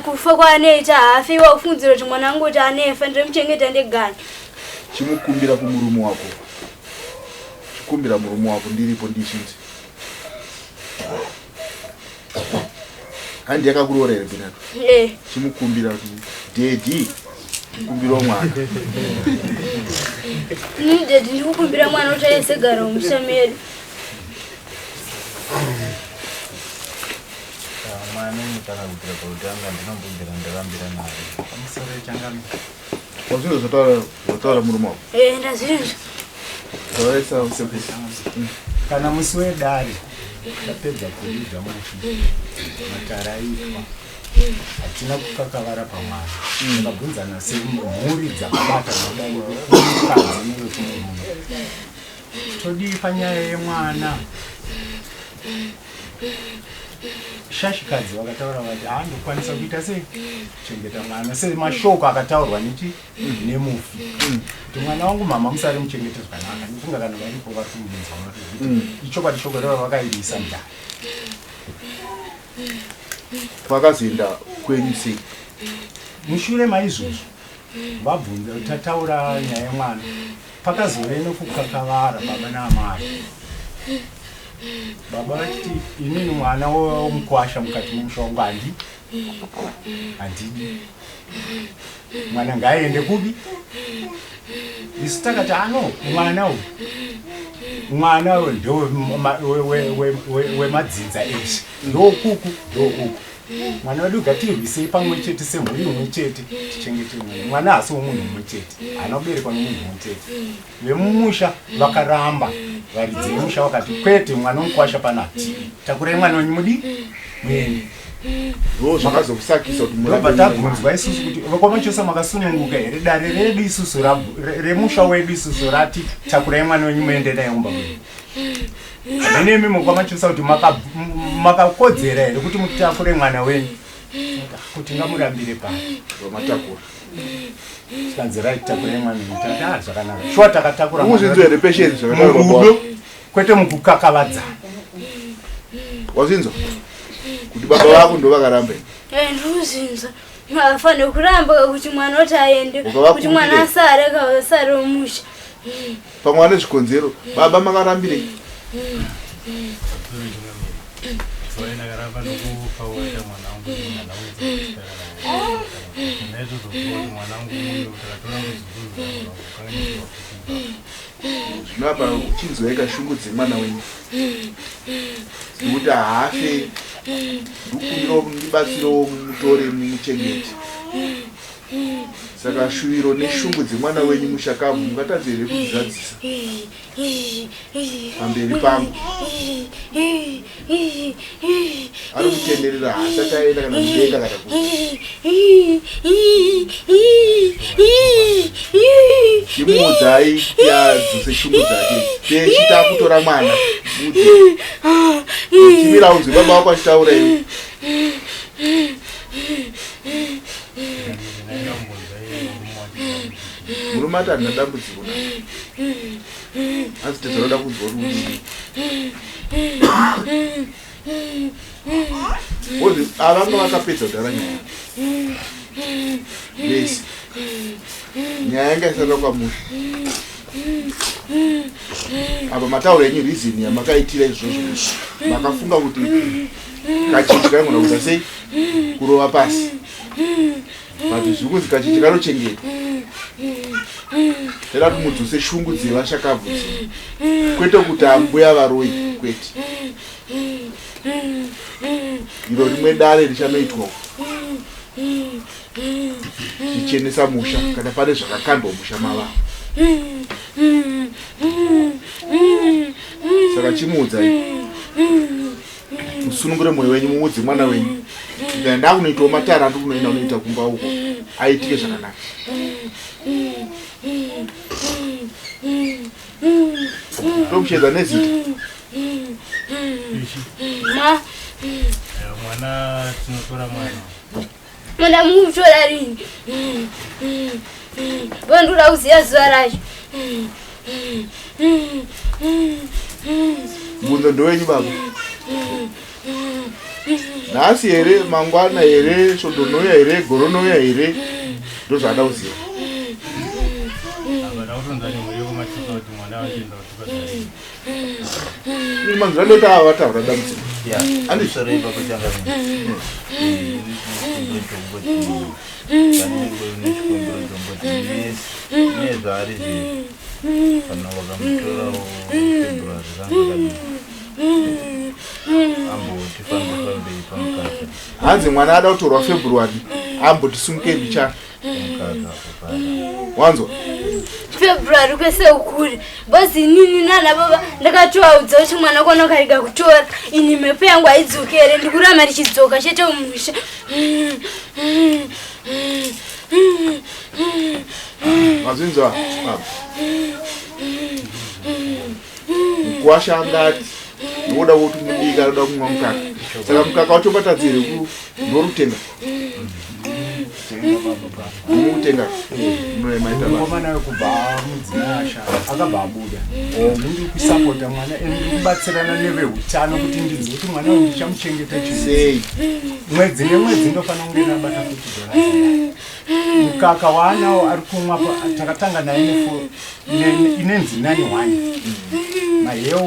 kufa kwaanoita haafi iwe wakufungidzira kuti mwana wangu kuti anefa ndinomuchengeta ndegani. Chimukumbira kumurume wako. Chikumbira murume wako ndiripo ndizvinzi. Handi yakakuroora here Bernardo? Eh. Chimukumbira kuti daddy kumbirawo mwana. Ini daddy ndikukumbira mwana kuti aisegara mumusha medu. Mwana ini kana kubvira pakutanga ndinombobvira ndarambira naye. Pamusoro changamire. Wazvinzwa zvataura zvataura murume wako? Eh, ndazvinzwa. Tauraisa sekuru. Kana musi wedare tapedza kuviga mufi, matare aitwa, hatina kukakavara pamwana. Takabvunzana semhuri dzakabata kudai vekumukadzi nevekumurume. Todii panyaya yemwana? Shashikadzi vakataura vati haandokwanisa kuita sei kuchengeta mwana semashoko akataurwa nechi nemufi kuti mwana wangu mama musari muchengete zvakanaka ndofunga kana varipo vari kumubvunza kuti ichokwadi shoko reva vakairisa mudare. Kwakazoenda kwenyu sei? Mushure maizvozvo vabvunza tataura nyaya yemwana pakazove nokukakavara baba naamai. Baba vachiti inini mwana womukwasha mukati memusha wangu handi handidi mwana ngaaende kupi isu takati ano mwana uyu mwana uyu ndewemadzinza eshe ndokuku ndokuku mwana wedu ngatirwisei pamwe chete semhuri imwe chete tichengete mwana mwana haasi womunhu mumwe chete haana kuberekwa nomunhu mumwe chete vemumusha vakaramba varidzi vemusha vakati kwete mwana womukwasha pano hatidi takurai mwana wenyu mudi muende Ndo zvakazokusakisa kuti ndobva murambe tabvunzwa isusu kuti vekwaMachosa makasununguka here dare redu isusu remusha wedu isusu rati takurai mwana wenyu muende naye kumba kwenyu hamene imi mukwaMachosa kuti makakodzera here kuti mutakure mwana wenyu kuti ngamurambire pano vamatakura tikanzi right takurai mwana wenyu tati ah zvakanaka shuwa takatakura mwana Ukuzvinzwa here Patience zvakataurwa baba murudo wako? kwete mukukakavadzana Wazvinzwa kuti baba vako ndo vakaramba here? Eh, ndikuzvinzwa. Havafaniri kuramba kuti mwana kuti aende, Ukavakumbira. kuti mwana asare asare musha. Pamwe vane zvikonzero. Baba makarambirei? Ndakaramba nokufa waita mwana wangu mwana wangu naizvozvo kuti mwana wangu uyu takatora muzukuru kukanganisirwa futi. Zvino apa chinzwaika shungu dzemwana wenyu dzekuti haafe ndikumbirawo mundibatsirewo mumutore mumuchengete saka shuviro neshungu dzemwana wenyu mushakabvu mungatadze here kudzizadzisa pamberi pangu ari kutenderera haasati aenda kana mudenga kana kuti chimuudzai adzose shungu dzake peshi takutora mwana mudze chimira unzwe baba wako achitaura iwe murume ati handina dambudziko naye asi tezvanoda kunzwa kuti udii ozi avanga vakapedza kudhara nyaya vese nyaya yanga isati kwamusha apa matauro enyu reason yamakaitira izvozvo makafunga kuti kacheche kaigona kuita sei kurova pasi but zviri kunzi kacheche kanochengetwa toda kuti mudzose shungu dzevashakabvu dzi kwete kuti ambuya varoyi kwete iro rimwe dare richanoitwa zvichenesa musha kana pane zvakakandwa musha mavavo saka chimuudzai musunungure mwoyo wenyu muudze mwana wenyu ndika ndakunoitawo matara andiri kunoenda kunoita kumba uko aitike zvakanaka tomushedza nezita Ma, Mwana tinotora mwana mwana mukutora rini? Vandoda kuziva zuva racho. Mubvunzo ndewenyu baba. Nhasi here, mangwana here, svondo rinouya here, gore rinouya here? Ndozvaada kuziva. Apa takutonza nemhuri yekumachuka kuti mwana wachienda kutuka zvaii. Manzira ndoita ava vataura dambudziko. Yeah, Andi- sorry ipapo changamire. Pane chikumbiro chongoti nezvaari zviri kana vakamutorawo February ranga rakadii. Amboti fambe fambei pamukaka. Hanzi mwana ada kutorwa February amboti sumukei bichana. Wanzwa? February kwese ukuri bhozi inini nana baba ndakatovaudza kuti mwana kwana ukarega kutora ini mhepo yangu haidzokere ndikuramba ndichidzoka chete mumusha. Mazvinzwa? Mukwasha angati nokuda kuti mudiki anoda kumwa mukaka saka mukaka wacho ungatadzi here ndorutenga mukutenga mukomana wekubva mudzimai ashaya akabva abuda ndiri kusapota mwana ndiri kubatsirana neveutano kuti ndinzwe kuti mwana uyu ndichamuchengeta sei mwedzi nemwedzi ndofanira kunge ndabata kuti dollars mukaka waanawo ari kumwa takatanga naye inenzi nani one maheu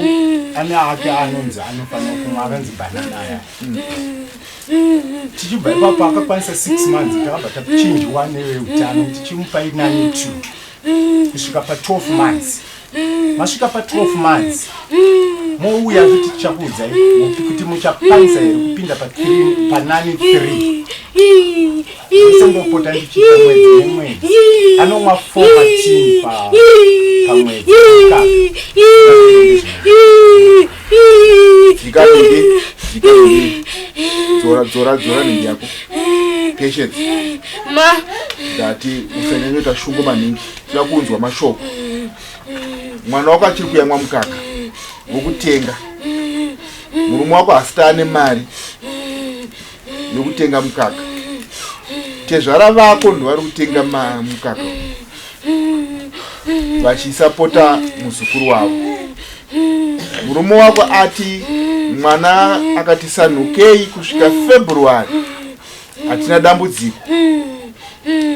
ane ake anonzi anofanira kumwa akanzi banana aya tichibva ipapo akakwanisa 6 months takabva tachinjwa neveutano tichimupa inani 2 kusvika pa 12 months masvika pa 12 months mouya kuti tichakuudzai kuti muchakwanisa here kupinda panani 3 ndisengopota ndichiita mwedzi nemwedzi anomwa 4 matini pamwedzi dzora dzora dzora nhingi yako patience ma ndati usanyanyoita shungu maningi tida kunzwa mashoko mwana wako achiri kuyamwa mukaka wokutenga murume wako hasita ane mari yokutenga mukaka tezvara vako ndovari kutenga mukaka vachisapota muzukuru wavo murume wako ati mwana akati sanhukei kusvika february hatina dambudziko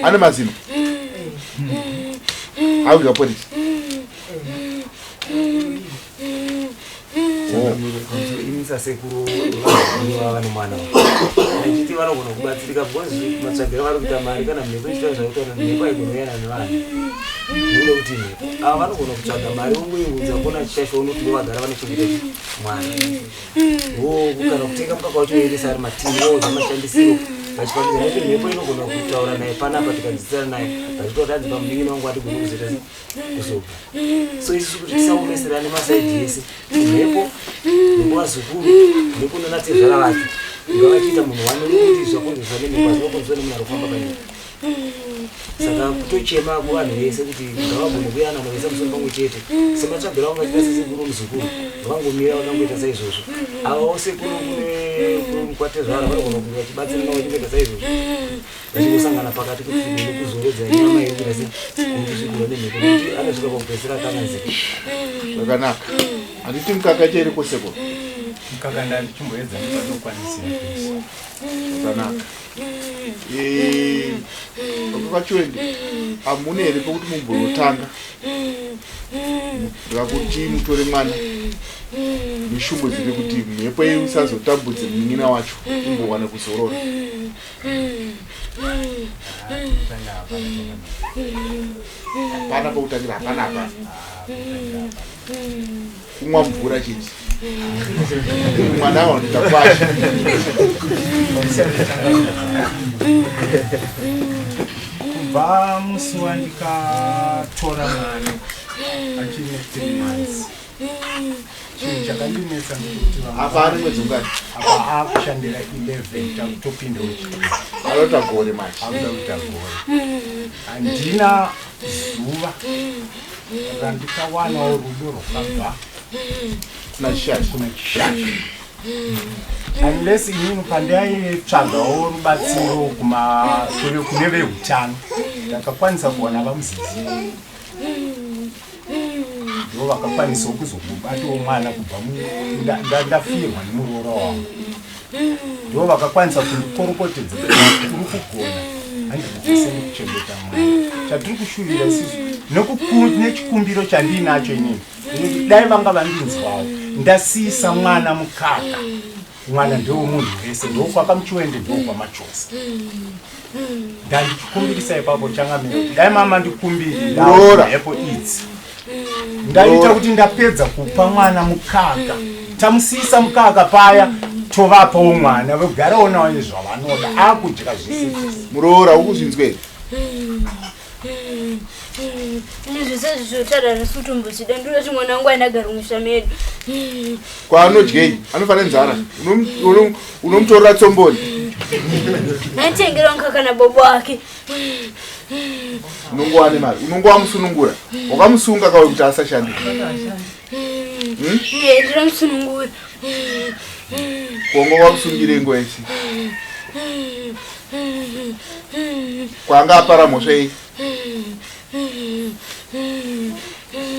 ane mazino akudya porisi ini sasekuru vava nemwana achiti vanogona kubatsirika because matsvagiro vari kuita mari kana mhepo ichitaura zvaitaura mhepo haigona kuyana nevanhu nekuda kuti mhepo ava vanogona kutsvaga mari vongoiudza kona chishasha unoti ndovagara vanochengeta mwana wo kana kutenga mukaka wacho woendesa ari matini woudza mashandisiro vachifambidza nekuti mhepo inogona kutaura naye panapa tikadzidzisana naye vachitaura kuti hanzi pamunin'ina wangu atigone kuzoita kuzobva so isusu kuti tisaomeserane masaidi ese mhepo nekuvazukuru nekunonatezvara vacho ngavachiita munhu one nekuti zvakonzeswa nemhepo hazvinokonzeswa nemunhu ari kufamba panyika saka kutochema kuvanhu vese kuti ngavagone kuyanana vese musoro pamwe chete sematsvagiro avo vachiita sesekuru muzukuru vangomira vakangoita saizvozvo avawo sekuru kune kwatezvara vanogona kunge vachibatsirana vachingoita saizvozvo vachingosangana pakati kuti tigone kuzorodza nyama yekuita se kusvikirwa nemhepo nekuti anosvika pakupedzisira akanganzika zvakanaka handiti mukaka chairi koseko mukaka ndandichimboedza nepanokwanisira pese zvakanaka vakachiwende hamuna here pekuti mumbonotanga ndikakuti mutore mwana neshungu dziri kuti mhepo yenyu isazotambudze munin'ina wacho imbowana kuzorora hapana pekutangira hapana hapana kumwa mvura chete mwana wanoita kwasha kubva musi wandikatora mwana achine 3 months chinhu chakandinetsa ndekuti apa ari mwedzi ungani apa akushandira 11 takutopinda wechipiri anoita gore manje akuda kuita gore handina zuva randikawanawo rudo rwakabva kuna chishasha kuna chishasha unless inini pandaitsvagawo rubatsiro kune veutano ndakakwanisa kuwana vamuzizi ndo vakakwanisawo kuzobatawo mwana kubva ndafirwa nemuroora wangu ndo vakakwanisa kundikorokotedza uri kugona handikugose nekuchengeta mwana chatiri kushuvira isusu nechikumbiro chandiinacho inini dai vanga vandinzwawo ndasiisa mwana mukaka mwana ndewemunhu wese ndokwakamuchiwende ndokwamachosa ndandichikumbirisa ipapo changamira kuti dai mama ndikumbirira mhepo idzi. Ndaita kuti ndapedza kupa mwana mukaka, tamusiyisa mukaka paya, tovapawo mwana vogarawo nawo zvavanoda, akudya zvese. Muroora, ukuzvinzwa here? Ini zvese zvizotaura zvisutumbozvida, ndinoti mwana wangu andagara mumusha medu. Kwaanodyei? Anofanira nzara. Unomutorera tsomboni. Anditengera mukaka nabobo wake. Unongova nemari, unongova musunungura. Wakamusunga kawe kuti asashande? Iye ndinomusunungura. Kongo wamusungire nguva yese kwanga apara mhosva iyi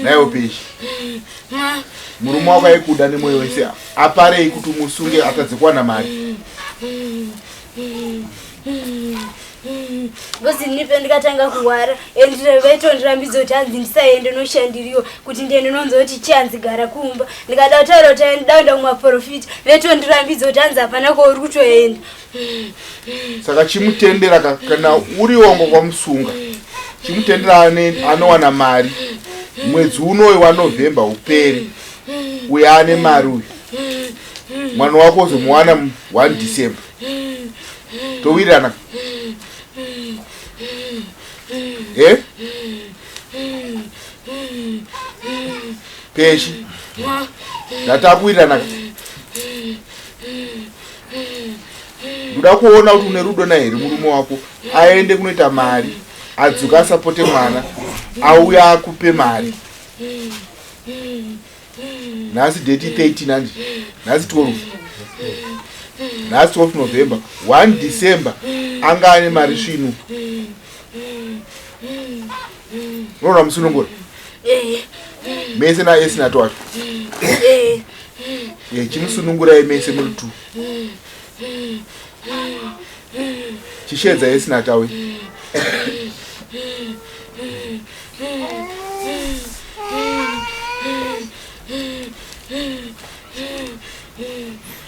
naiwo peshi. Murume wako aikuda nemwoyo wese, aparei kuti umusunge atadze kuwana mari? Because nipe ndikatanga kurwara and vaitondirambidza kuti hanzi ndisaende noshandiriwa, kuti ndiende nonzwa kuti chihanzi gara kumba. Ndikada kutaura kuti ndaenda kumaprofita, vaitondirambidza kuti hanzi hapana kwauri kutoenda. Saka chimutendera kana uri wongo kwamusunga, chimutendera anowana mari mwedzi unoyu waNovhemba uperi, uyo ane mari uyu. Mwana wako uzomuwana 1 December, towirirana e peshi? Ndatakuwirirana. Ndoda kuona kuti une rudo naye here. Murume wako aende kunoita mari, adzoka asapote mwana, auya akupe mari. Nhasi date 13, handi? Nhasi 12, nhasi 12 November. 1 December anga ane mari svinu. Unoona musunungura mese naEsinato wacho. Chimusunungurai mese muri two. Chishedza Esinatawe.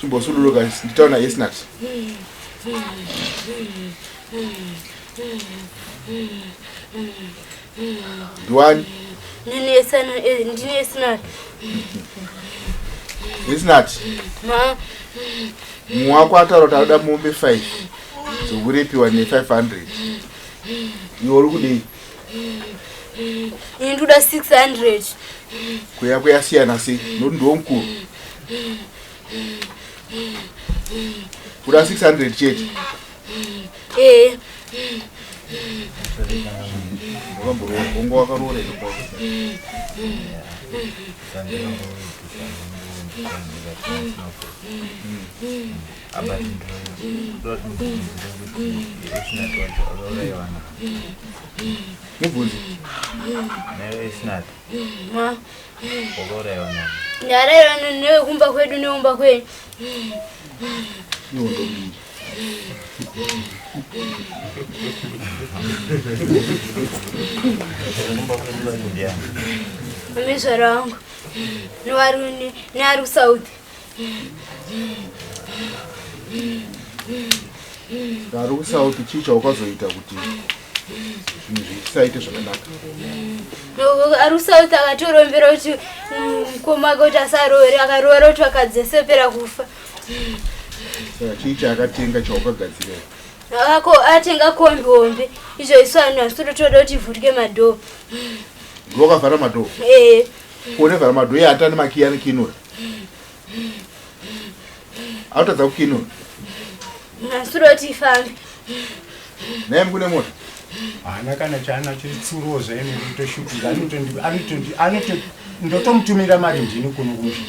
Chimbosululuka, nditaura naEsinat. Ndiwani? Ndini Esinat. Esinat. Ma. Mumwe wako ataura kuti anoda mombe 5 dzokurepiwa ne500. Iwe uri kudei? Ini ndoda 600. Kuya kuyasiyana sei? Nokuti ndiwo mukuru. Kuda 600 chete? Ee. Wanga wakaroora here? Apa ndoda kuti Esinat wacho akaurayiwa na Mubvunzi. Nayo Esinat. Ma. Wakaurayiwa na Ndarairwa newekumba kwedu neumba kwenyu. Ihondo mbiri. Kumba kwedu vacho ndiani? Amezvara wangu neari kuSouth. Ari kuSouth, chii chaukazoita kuti zvinhu zvisaite zvakanaka? Ari kuSouth akatorombera kuti mukoma wake kuti asaroore, akaroora kuti vakadzesepera kufa. Saka chii chaakatenga chaukagadzira? Ako atenga kombi hombe, izvo isu vanhu hasitoro toda kuti ivhurike madoor. Ndiwakavhara madoor? Ee. Kuonevhara madoor iye atane makiyi anokinura, akutadza kukinura. Hasitoro kuti ifambe. Naye mukune mota? Haana kana chaanacho, itsurowo zvaine kutoshupika. Anoto ndotomutumira mari ndini kuno kumusha.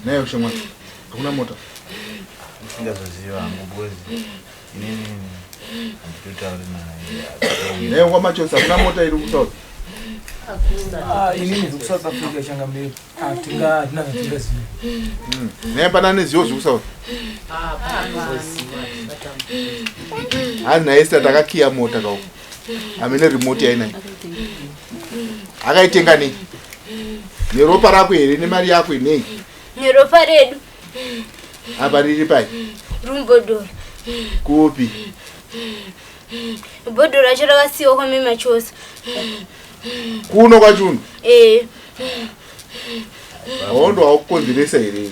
Naye ushamwari, hakuna mota? Ndisingazoziva hangu, because inini handitotauri naye. Naye kwamachose hakuna mota iri kuSouth? Ah, inini zvekuSouth Africa changamire hatina zvatingaziva. Naye pana nezivo zvekuSouth? Hanzi naye takakiya mota kauko, amene remote yainayo. Akaitenga nei? Neropa rako here, nemari yako nei? Neropa redu. Apa riri pai? Rumbodhoro. Kupi? Bhodhoro racho rakasiyiwa kwamema chose. Kuno kwachuno? Eh. Hondo haukukonzeresa here?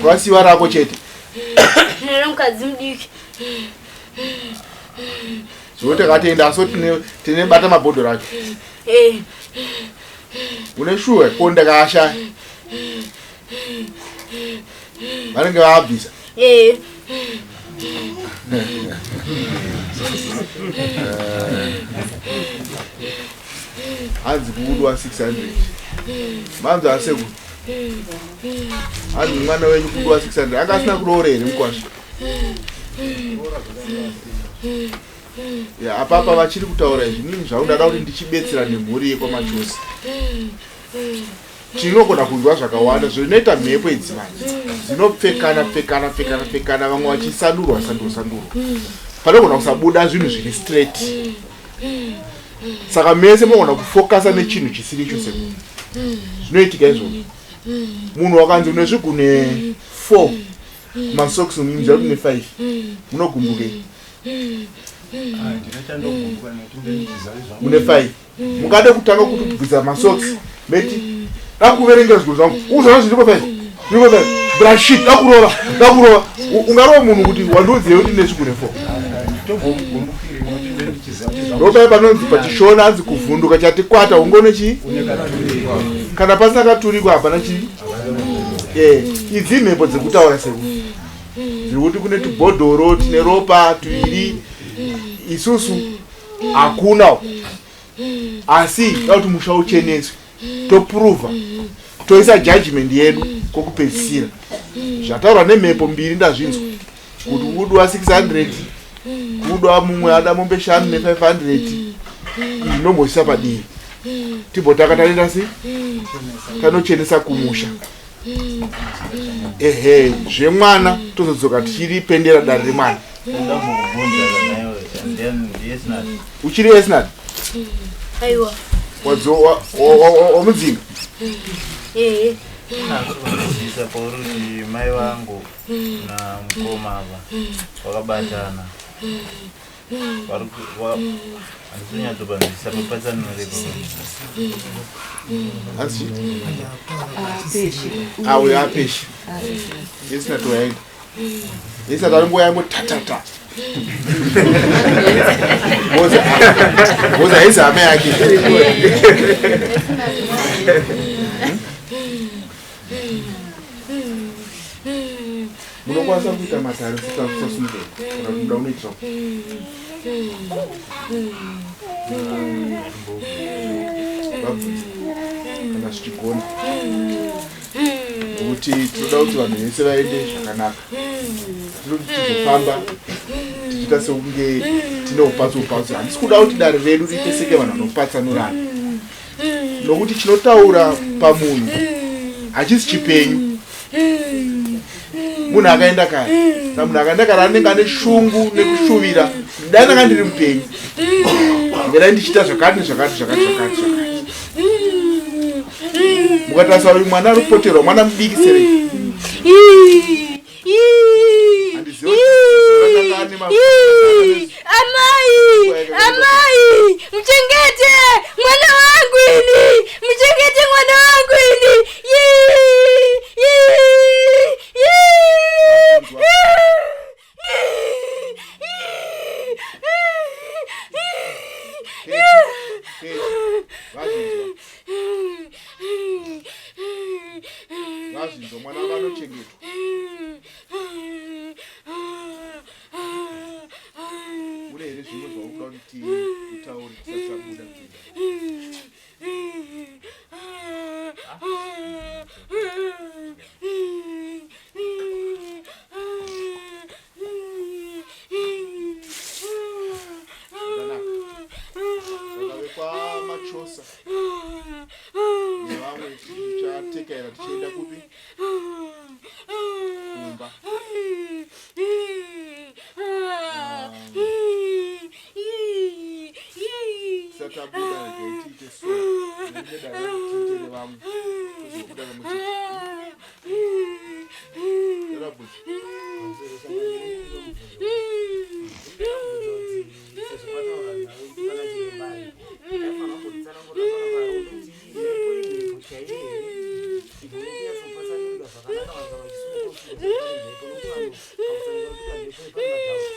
Kwasiwa rako chete. Nere mukadzi mudiki. Zvino takatenda asi tine tine bata mabhodhoro acho. Eh. Une shuwa ko ndakashaya. Vanenge vabvisa. Eh. Hanzi kuudwa 600. Manzi asekuru. Hanzi mwana wenyu kuudwa 600. Anga asina kuroora here mukwasha? Ya, apapa vachiri kutaura izvi nini zvangu ndada kuti ndichibetsera nemhuri yekwaMachosi. Tinogona kunzwa zvakawanda zvinoita mhepo idzi manje dzinopfekana pfekana pfekana pfekana vamwe vachisandurwa sandurwa sandurwa panogona kusabuda zvinhu zviri straight saka mese munogona kufokasa nechinhu chisiri icho semunhu zvinoitika izvozvo munhu wakanzi une zvigune 4 masocks munoziva kuti une 5 munogumbukei mune 5 mungade kutanga kutobvisa masocks meti dakuverengera zvigo zvangu uzvona zviripo 5 zviripo 5 brashit dakurova dakurova ungarova munhu kuti wandiudzei kuti ndine zvigune 4 ndopai panonzi pachishona hanzi kuvhunduka chati kwata ungone chii kana pasina katurikwa hapana chii eh, idzi mhepo dzekutaura seku dziri kuti kune tubhodhoro tine ropa tuviri isusu hakuna uku asi da kuti musha ucheneswe toprova toisa judgment yedu kwokupedzisira zvataurwa nemhepo mbiri ndazvinzwa kuti kudiwa 600 kudiwa mumwe ada mombe shanu ne500 izvi ndomboisa padivi timbotanga taenda sei tanochenesa kumusha ehe zvemwana tozodzoka tichiripendera dare remwana uchiri esnat aiwa wamudzinga ehe Ndinazvozivisa pauri kuti mai vangu namukoma ava vakabatana vari ku- wa- handisi kunyatsopanzwisisa papatsanure Hanzi auyo apeshi esnat waenda esnat aringuva yangu tatata boza haisi hama yake munokwanisa kuita matare musasungei kana kuti muda kunoitira vabvunze kana zvichigona nokuti tinoda kuti vanhu vese vaende zvakanaka tinoti tizofamba tichiita sekunge tine upatso upatso handisi kuda kuti dare redu riite seke vanhu vanopatsanurana nokuti chinotaura pamunhu hachisi chipenyu munhu akaenda kare sa munhu akaenda kare anenge ane shungu nekushuvira dai ndanga ndiri mupenyu ndingadai ndichiita zvakati nezvakati zvakati zvakati zvakati mukatarisa uyu mwana ari kupoterwa mwana mudiki serei Amai, amai, muchengete mwana wangu ini, muchengete mwana wangu ini. Yii, yii, yii, vazvinzwa mwana vanochengetwa une here zvimwe zvaukuda kuti utaure tisati tabuda kuenda zvakanaka saka vekwamachosa nevamwe tichatekaira tichienda kupi kumba tisati tabuda regai tiite so rimwe dare tiite nevamwe tozobuda kamwe chete Sezvapataura nhau kana chiremba chaiyo here igone kunyatsopatsanurika zvakanaka vanhu kana vachisumuka usiku kuti pane mhepo nokuti vanhu pakutsanangura kuti pamhepo pane madhauti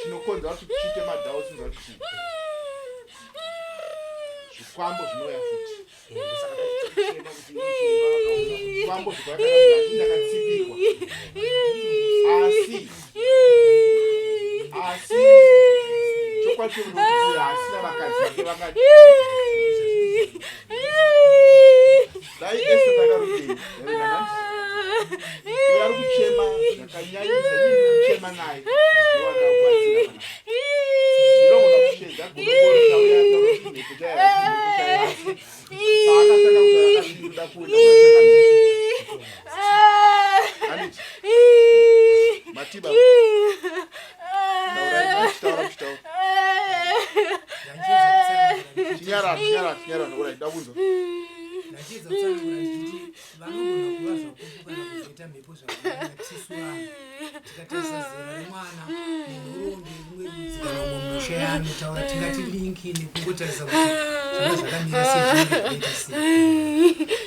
Chinokonzera kuti chiite madhauti nzati chii? Zvikwambo zvinouya futi. Ndosaka tachema kuti chiremba vakaona kuti Zvikwambo zvikauya kana munhu achinge akatsipikwa. Asi asi chokwadi chekuti uyo asina vakadzi vake vakati dai Esther takarudei uyo ari kuchema zvakanyanyisa inini kuchema naye nowanda kubatsira pana ndinogona kushedza godobori rauya ataura kuti mhepo chaiyo haisi mhepo chaiyo asi paakatanga kutaura akati ndinoda kuenda kwachakabviswa handiti matiba taurai chitaura muchitaura chinyarara chinyarara chinyarara orai ndakunzwa Ndachiedza kutsanangura ndichiti vanogona kuva zvapupu kana kuzoita mhepo zvakanyanya tisu vanhu tikatarisa zera remwana nenhoroondo yerumwe rudzi kana umwe musha yaanotaura tingati linki nekungotarisa kuti zvanga zvakamira sei zvinenge zvakaita sei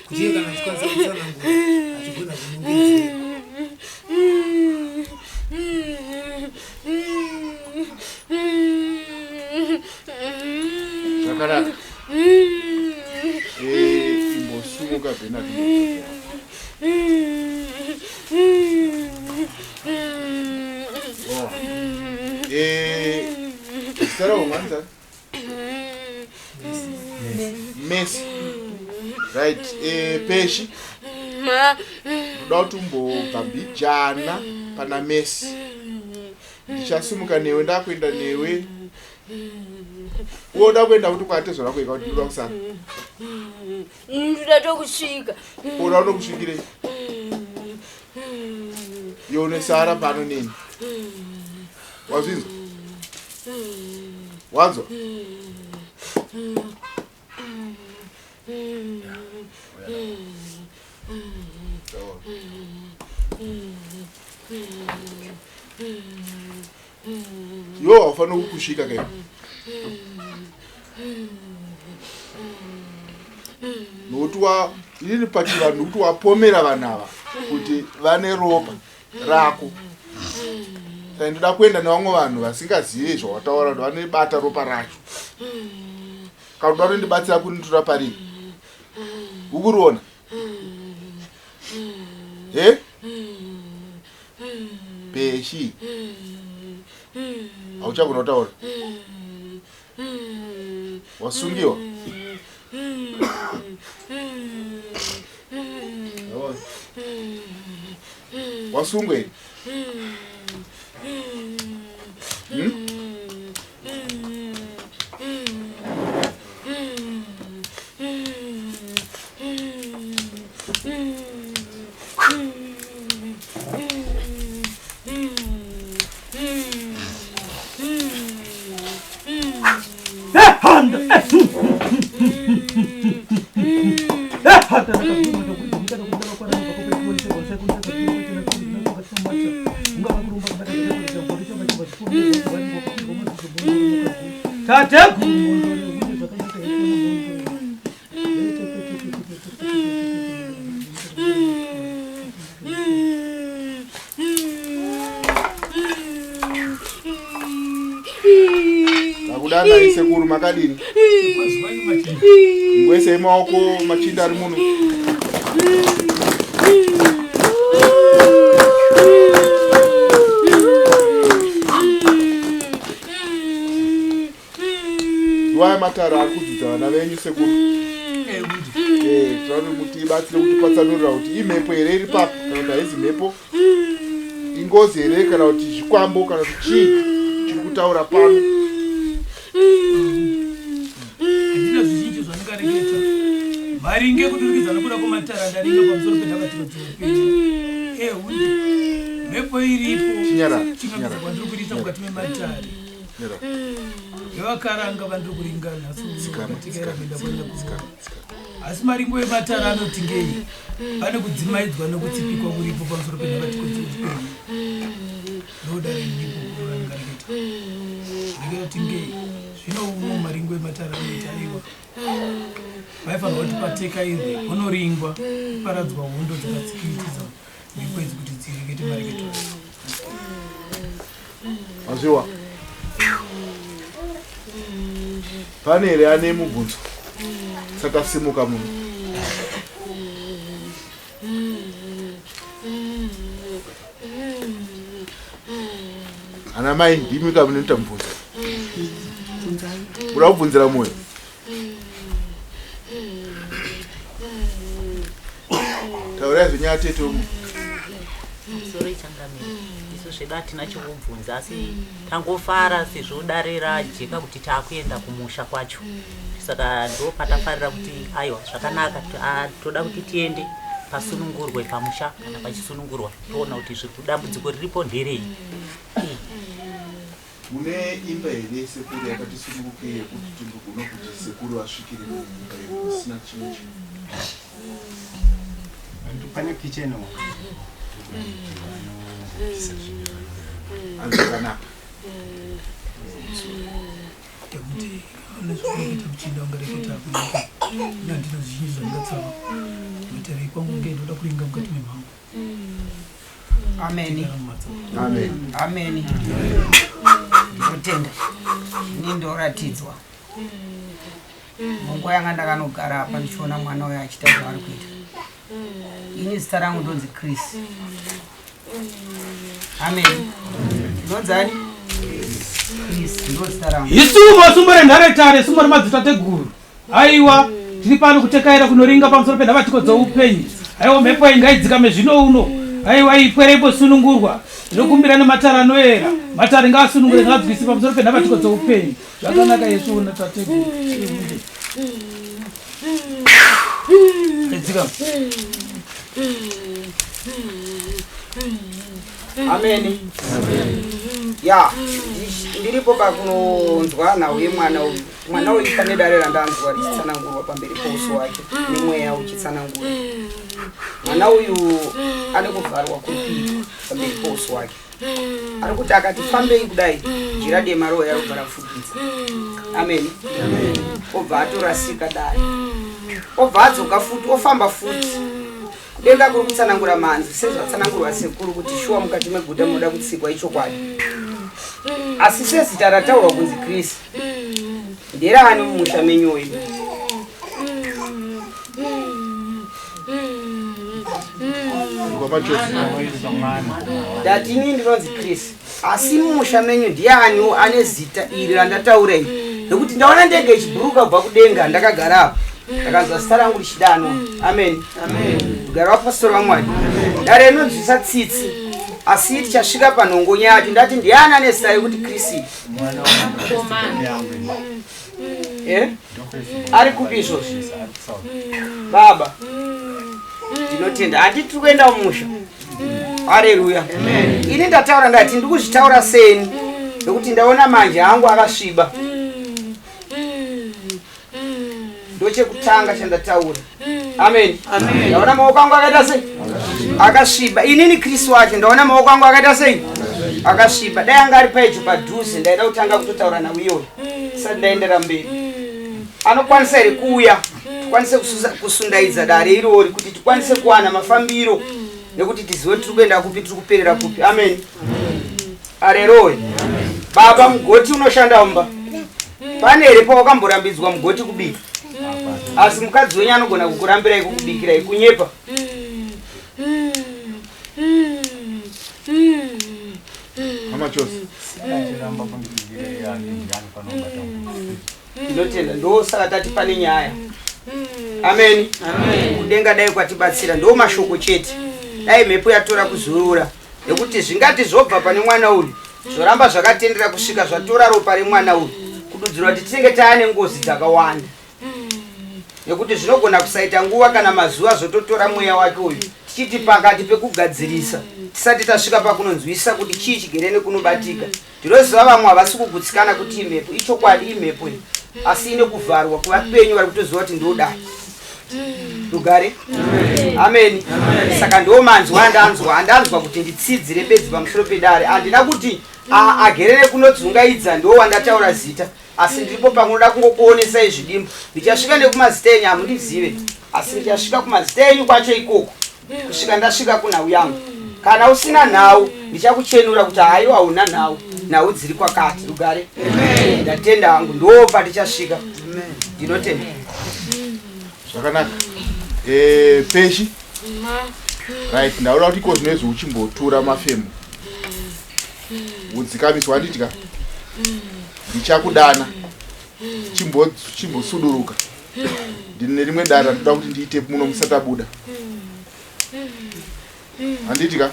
kuti iye kana achikwanisa kutsanangura achigona kunongedzera. Zvakanaka. Eh, imbosumuka Bernard. Oh. Eh, zita rako mwanza? Messi. Right, eh, Peshi. Ndoda kuti umbobva mbijana pana Messi. Ndichasimuka newe ndakuenda newe. Unoda kuenda kuti kwatezvara kueka kuti ndoda kusara. Ndoda tokusvika. Unoda kunokusvikirei? Iwe unosara pano neni. Wazvinzwa? Wanzwa? Iwe haufaniri kukusvika kai. Nokuti wa inini pachivanhu nokuti wapomera vanhu ava kuti vane ropa rako. Saka ndoda kuenda nevamwe vanhu vasingazive zvawataura kuti vanobata ropa racho. Kana uda kundibatsira kunditora pariri. Ukuriona? He? Peshi. Hauchagona kutaura. Wasungiwa? Wasungwa here? Hmm? Takudanai sekuru makadini? Ngwese maoko machinda ari muno. Iwaya matare ari kudzidza vana venyu sekuru. Eh, tinoda kuti ibatsire kutipatsanurira kuti imhepo here iri papo kana kuti haizi mhepo. Ingozi here kana kuti zvikwambo kana kuti chii chiri kutaura pano. Handina zvizhinji zvandingareketa maringe kuturikidza nokuda kwematare andaringa pamusoro penhakatiro dzeupenyu. Ehundi mhepo iripo Chinyarara, chingamidza chinyarara. kwandiri kuriita mukati mematare Nyarara. evakaranga vandiri kuringa nhasi uno Dzikama, vakatikaira dzikama, kuenda kwenda dzikama, kuno. dzikama. Asi maringo ematare anoti ngei pane kudzimaidzwa nekutsipikwa kuripo pamusoro penhakatiko dzeupenyu. Ndodare riripo randingareketa. Ndingaiti ngei Zvino uno maringo ematare anoita aiwa vaifanirwa kuti patekairwe kunoringwa kuparadzwa hondo dzakatsikitidza mhepo idzi kuti dzirekete mareketo. Mazviwa pane here ane mubvunzo saka simuka munhu. Ana mai ndimi ka munoita mubvunzo. Kuda kubvunzira moyo. Taurai zvenyaya tete umu. Sorry changamire. Isu zvedu hatina chekubvunza asi tangofara sezvo dare rajeka kuti taakuenda kumusha kwacho. Saka ndopatafarira kuti aiwa zvakanaka toda kuti tiende pasunungurwe pamusha kana pachisunungurwa toona kuti zviri dambudziko riripo nderei. Mune imba here sekuru yakati sunungukei yekuti timbogona kuti sekuru vasvikire muimba iyo isina chimwe chinhu? Pane kitchen uko. Zvakanaka. Yekuti kana zvekureketa kuchinda ungareketa kunyika. Ini handina zvizhinji zvandingatsava. Matarei kwangu nge ndoda kuringa mukati memhango. Ameni. Amen. Ameni. Ndinotenda. Ini ndoratidzwa. Munguva yanga ndakanogara apa ndichiona mwana uyo achiita zvaari kuita. Ini zita rangu ndonzi Chris. Amen. Ndonzani? Chris ndo zita rangu. Isumo sumo renharetare sumo remadzitateguru. Aiwa tiri pano kutekaira kunoringa pamusoro penhavatiko dzoupenyu. Aiwa mhepo iyi ngaidzikame zvino uno. Aiwa ipwere imbosunungurwa. Ndinokumbira nematare anoera. Matare ngaasunungure ngaadzwise pamusoro penhavatiko dzoupenyu. Zvakanaka Yesu una tateguru. Dzikama. Ameni. Ya, ndiripo pakunonzwa nhau yemwana uyu. Mwana uyu pane dare randanzwa richitsanangurwa pamberi pouso wake nemweya uchitsanangura. Mwana uyu ane kuvharwa kuri kuitwa pamberi pouso wake. Ari kuti akati fambei kudai jira dema rouya robva rafukidza. Ameni. Obva atorasika dare. Obva adzoka futi ofamba futi. Kudenga kuri kutsanangura manzwi sezvatsanangurwa sekuru kuti shuwa mukati meguta munoda kutsikwa ichokwadi. Asi sezita rataurwa kunzi Chris nderaani mumusha menyu uyu? Ndati ini ndinonzi Chris asi mumusha menyu ndiani ane zita iri randataura iri? Nekuti ndaona ndege ichibhuruka kubva kudenga ndakagara apa ndakanzwa zita rangu richidanwa. Amen. Mugari wapostori waMwari. Dare rinonzwisa tsitsi asi tichasvika panhongonya yacho. Ndati ndiani ane zita rekuti Chris? Eh? Ari kupi izvozvi? Baba. Ndinotenda. Handiti tiri kuenda mumusha. Haleluya. Ini ndataura ndati ndikuzvitaura seni nekuti ndaona manje hangu akasviba. Ndochekutanga chandataura. Amen. Ndaona maoko angu akaita sei? Akasviba. Inini Kristu wacho ndaona maoko angu akaita sei? Akasviba. Dai anga ari paedyo padhuze ndaida kutanga kutotaura nawo iyoyo. Sati ndaendera mberi. Anokwanisa here kuuya tikwanise kusundaidza dare irori kuti tikwanise kuwana mafambiro nekuti tizive tiri kuenda kupi tiri kuperera kupi. Amen. Arerowe. Baba mugoti unoshanda mumba. Pane here pawakamborambidzwa mugoti kubika? Asi mukadzi wenyu anogona kukurambirai kukubikirai kunyepa. Mama chose. Ndinotenda ndosaka tati pane nyaya. Amen. Kudenga dai kwatibatsira ndo mashoko chete. Dai mhepo yatora kuzorora nekuti zvingati zvobva pane mwana uyu zvoramba zvakatendera kusvika zvatora ropa remwana uyu kududzirwa kuti tinenge taane ngozi dzakawanda nekuti zvinogona kusaita nguva kana mazuva zvototora mweya wake uyu tichiti pakati pekugadzirisa tisati tasvika pakunonzwisisa kuti chii chigere nekunobatika. Ndinoziva vamwe havasi kugutsikana kuti imhepo ichokwadi imhepo iyi asi ine kuvharwa kuvapenyu vari kutoziva kuti ndodai rugare. Ameni. Saka ndo manzwa andanzwa andanzwa kuti nditsidzire bedzi pamusoro pedare. Handina kuti agerere kunodzungaidza ndo wandataura zita. Asi ndiripo pangoda kungokuonesai zvidimbu. Ndichasvika nekumazita enyu hamundizive, asi ndichasvika kumazita enyu kwacho ikoko kusvika ndasvika kunhau yangu. Kana usina nhau ndichakuchenura kuti haiwa hauna nhau, nhau dziri kwakati. Rugare. Ndatenda hangu, ndo patichasvika. Ndinotenda. Zvakanaka. Peshi. Right, ndaura kuti iko zvino izvi uchimbotura mafemo. Udzikamiswa handidya. Ndichakudana. Chimbosuduruka. Ndine rimwe dare randinoda kuti ndiite muno musatabuda. Handiti ka?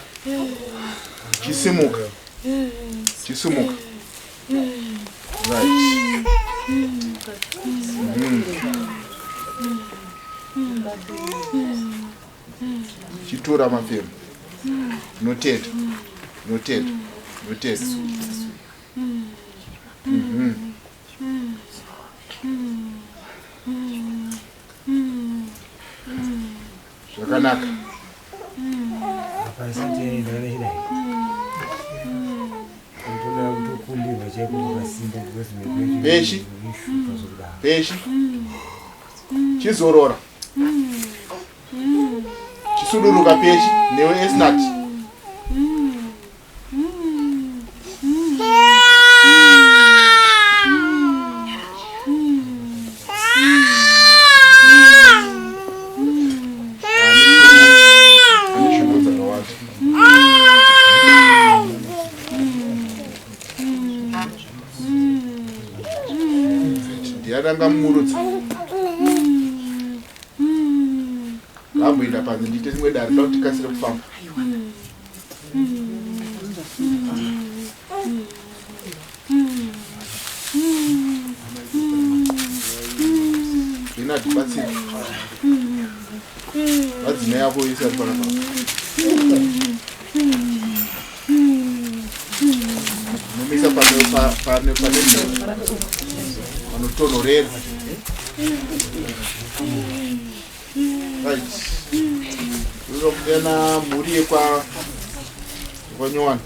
Chisimuka. Chisimuka. Right. Chitora mafemo. Notenda. Notenda. Notenda. Zvakanaka. Apa isati yaenda kana chidai. Ndoda kutokumbirwa chaiko kwakasimba because mhepo yacho Peshi. inoshupa zvekudaro. Peshi. Chizorora. Chisuduruka peshi newe Esnat. Ane shungu dzakawanda. Ndiani angamumurutsa? Ngamboenda panze ndiite rimwe dare ndoda kuti tikasire kufamba. Bernard batsira. Vadzimai yako yese ari panapa. Unomisa pane pane pane panotonhorera. Right. Unokuyana mhuri yekwa yekwaNyowani.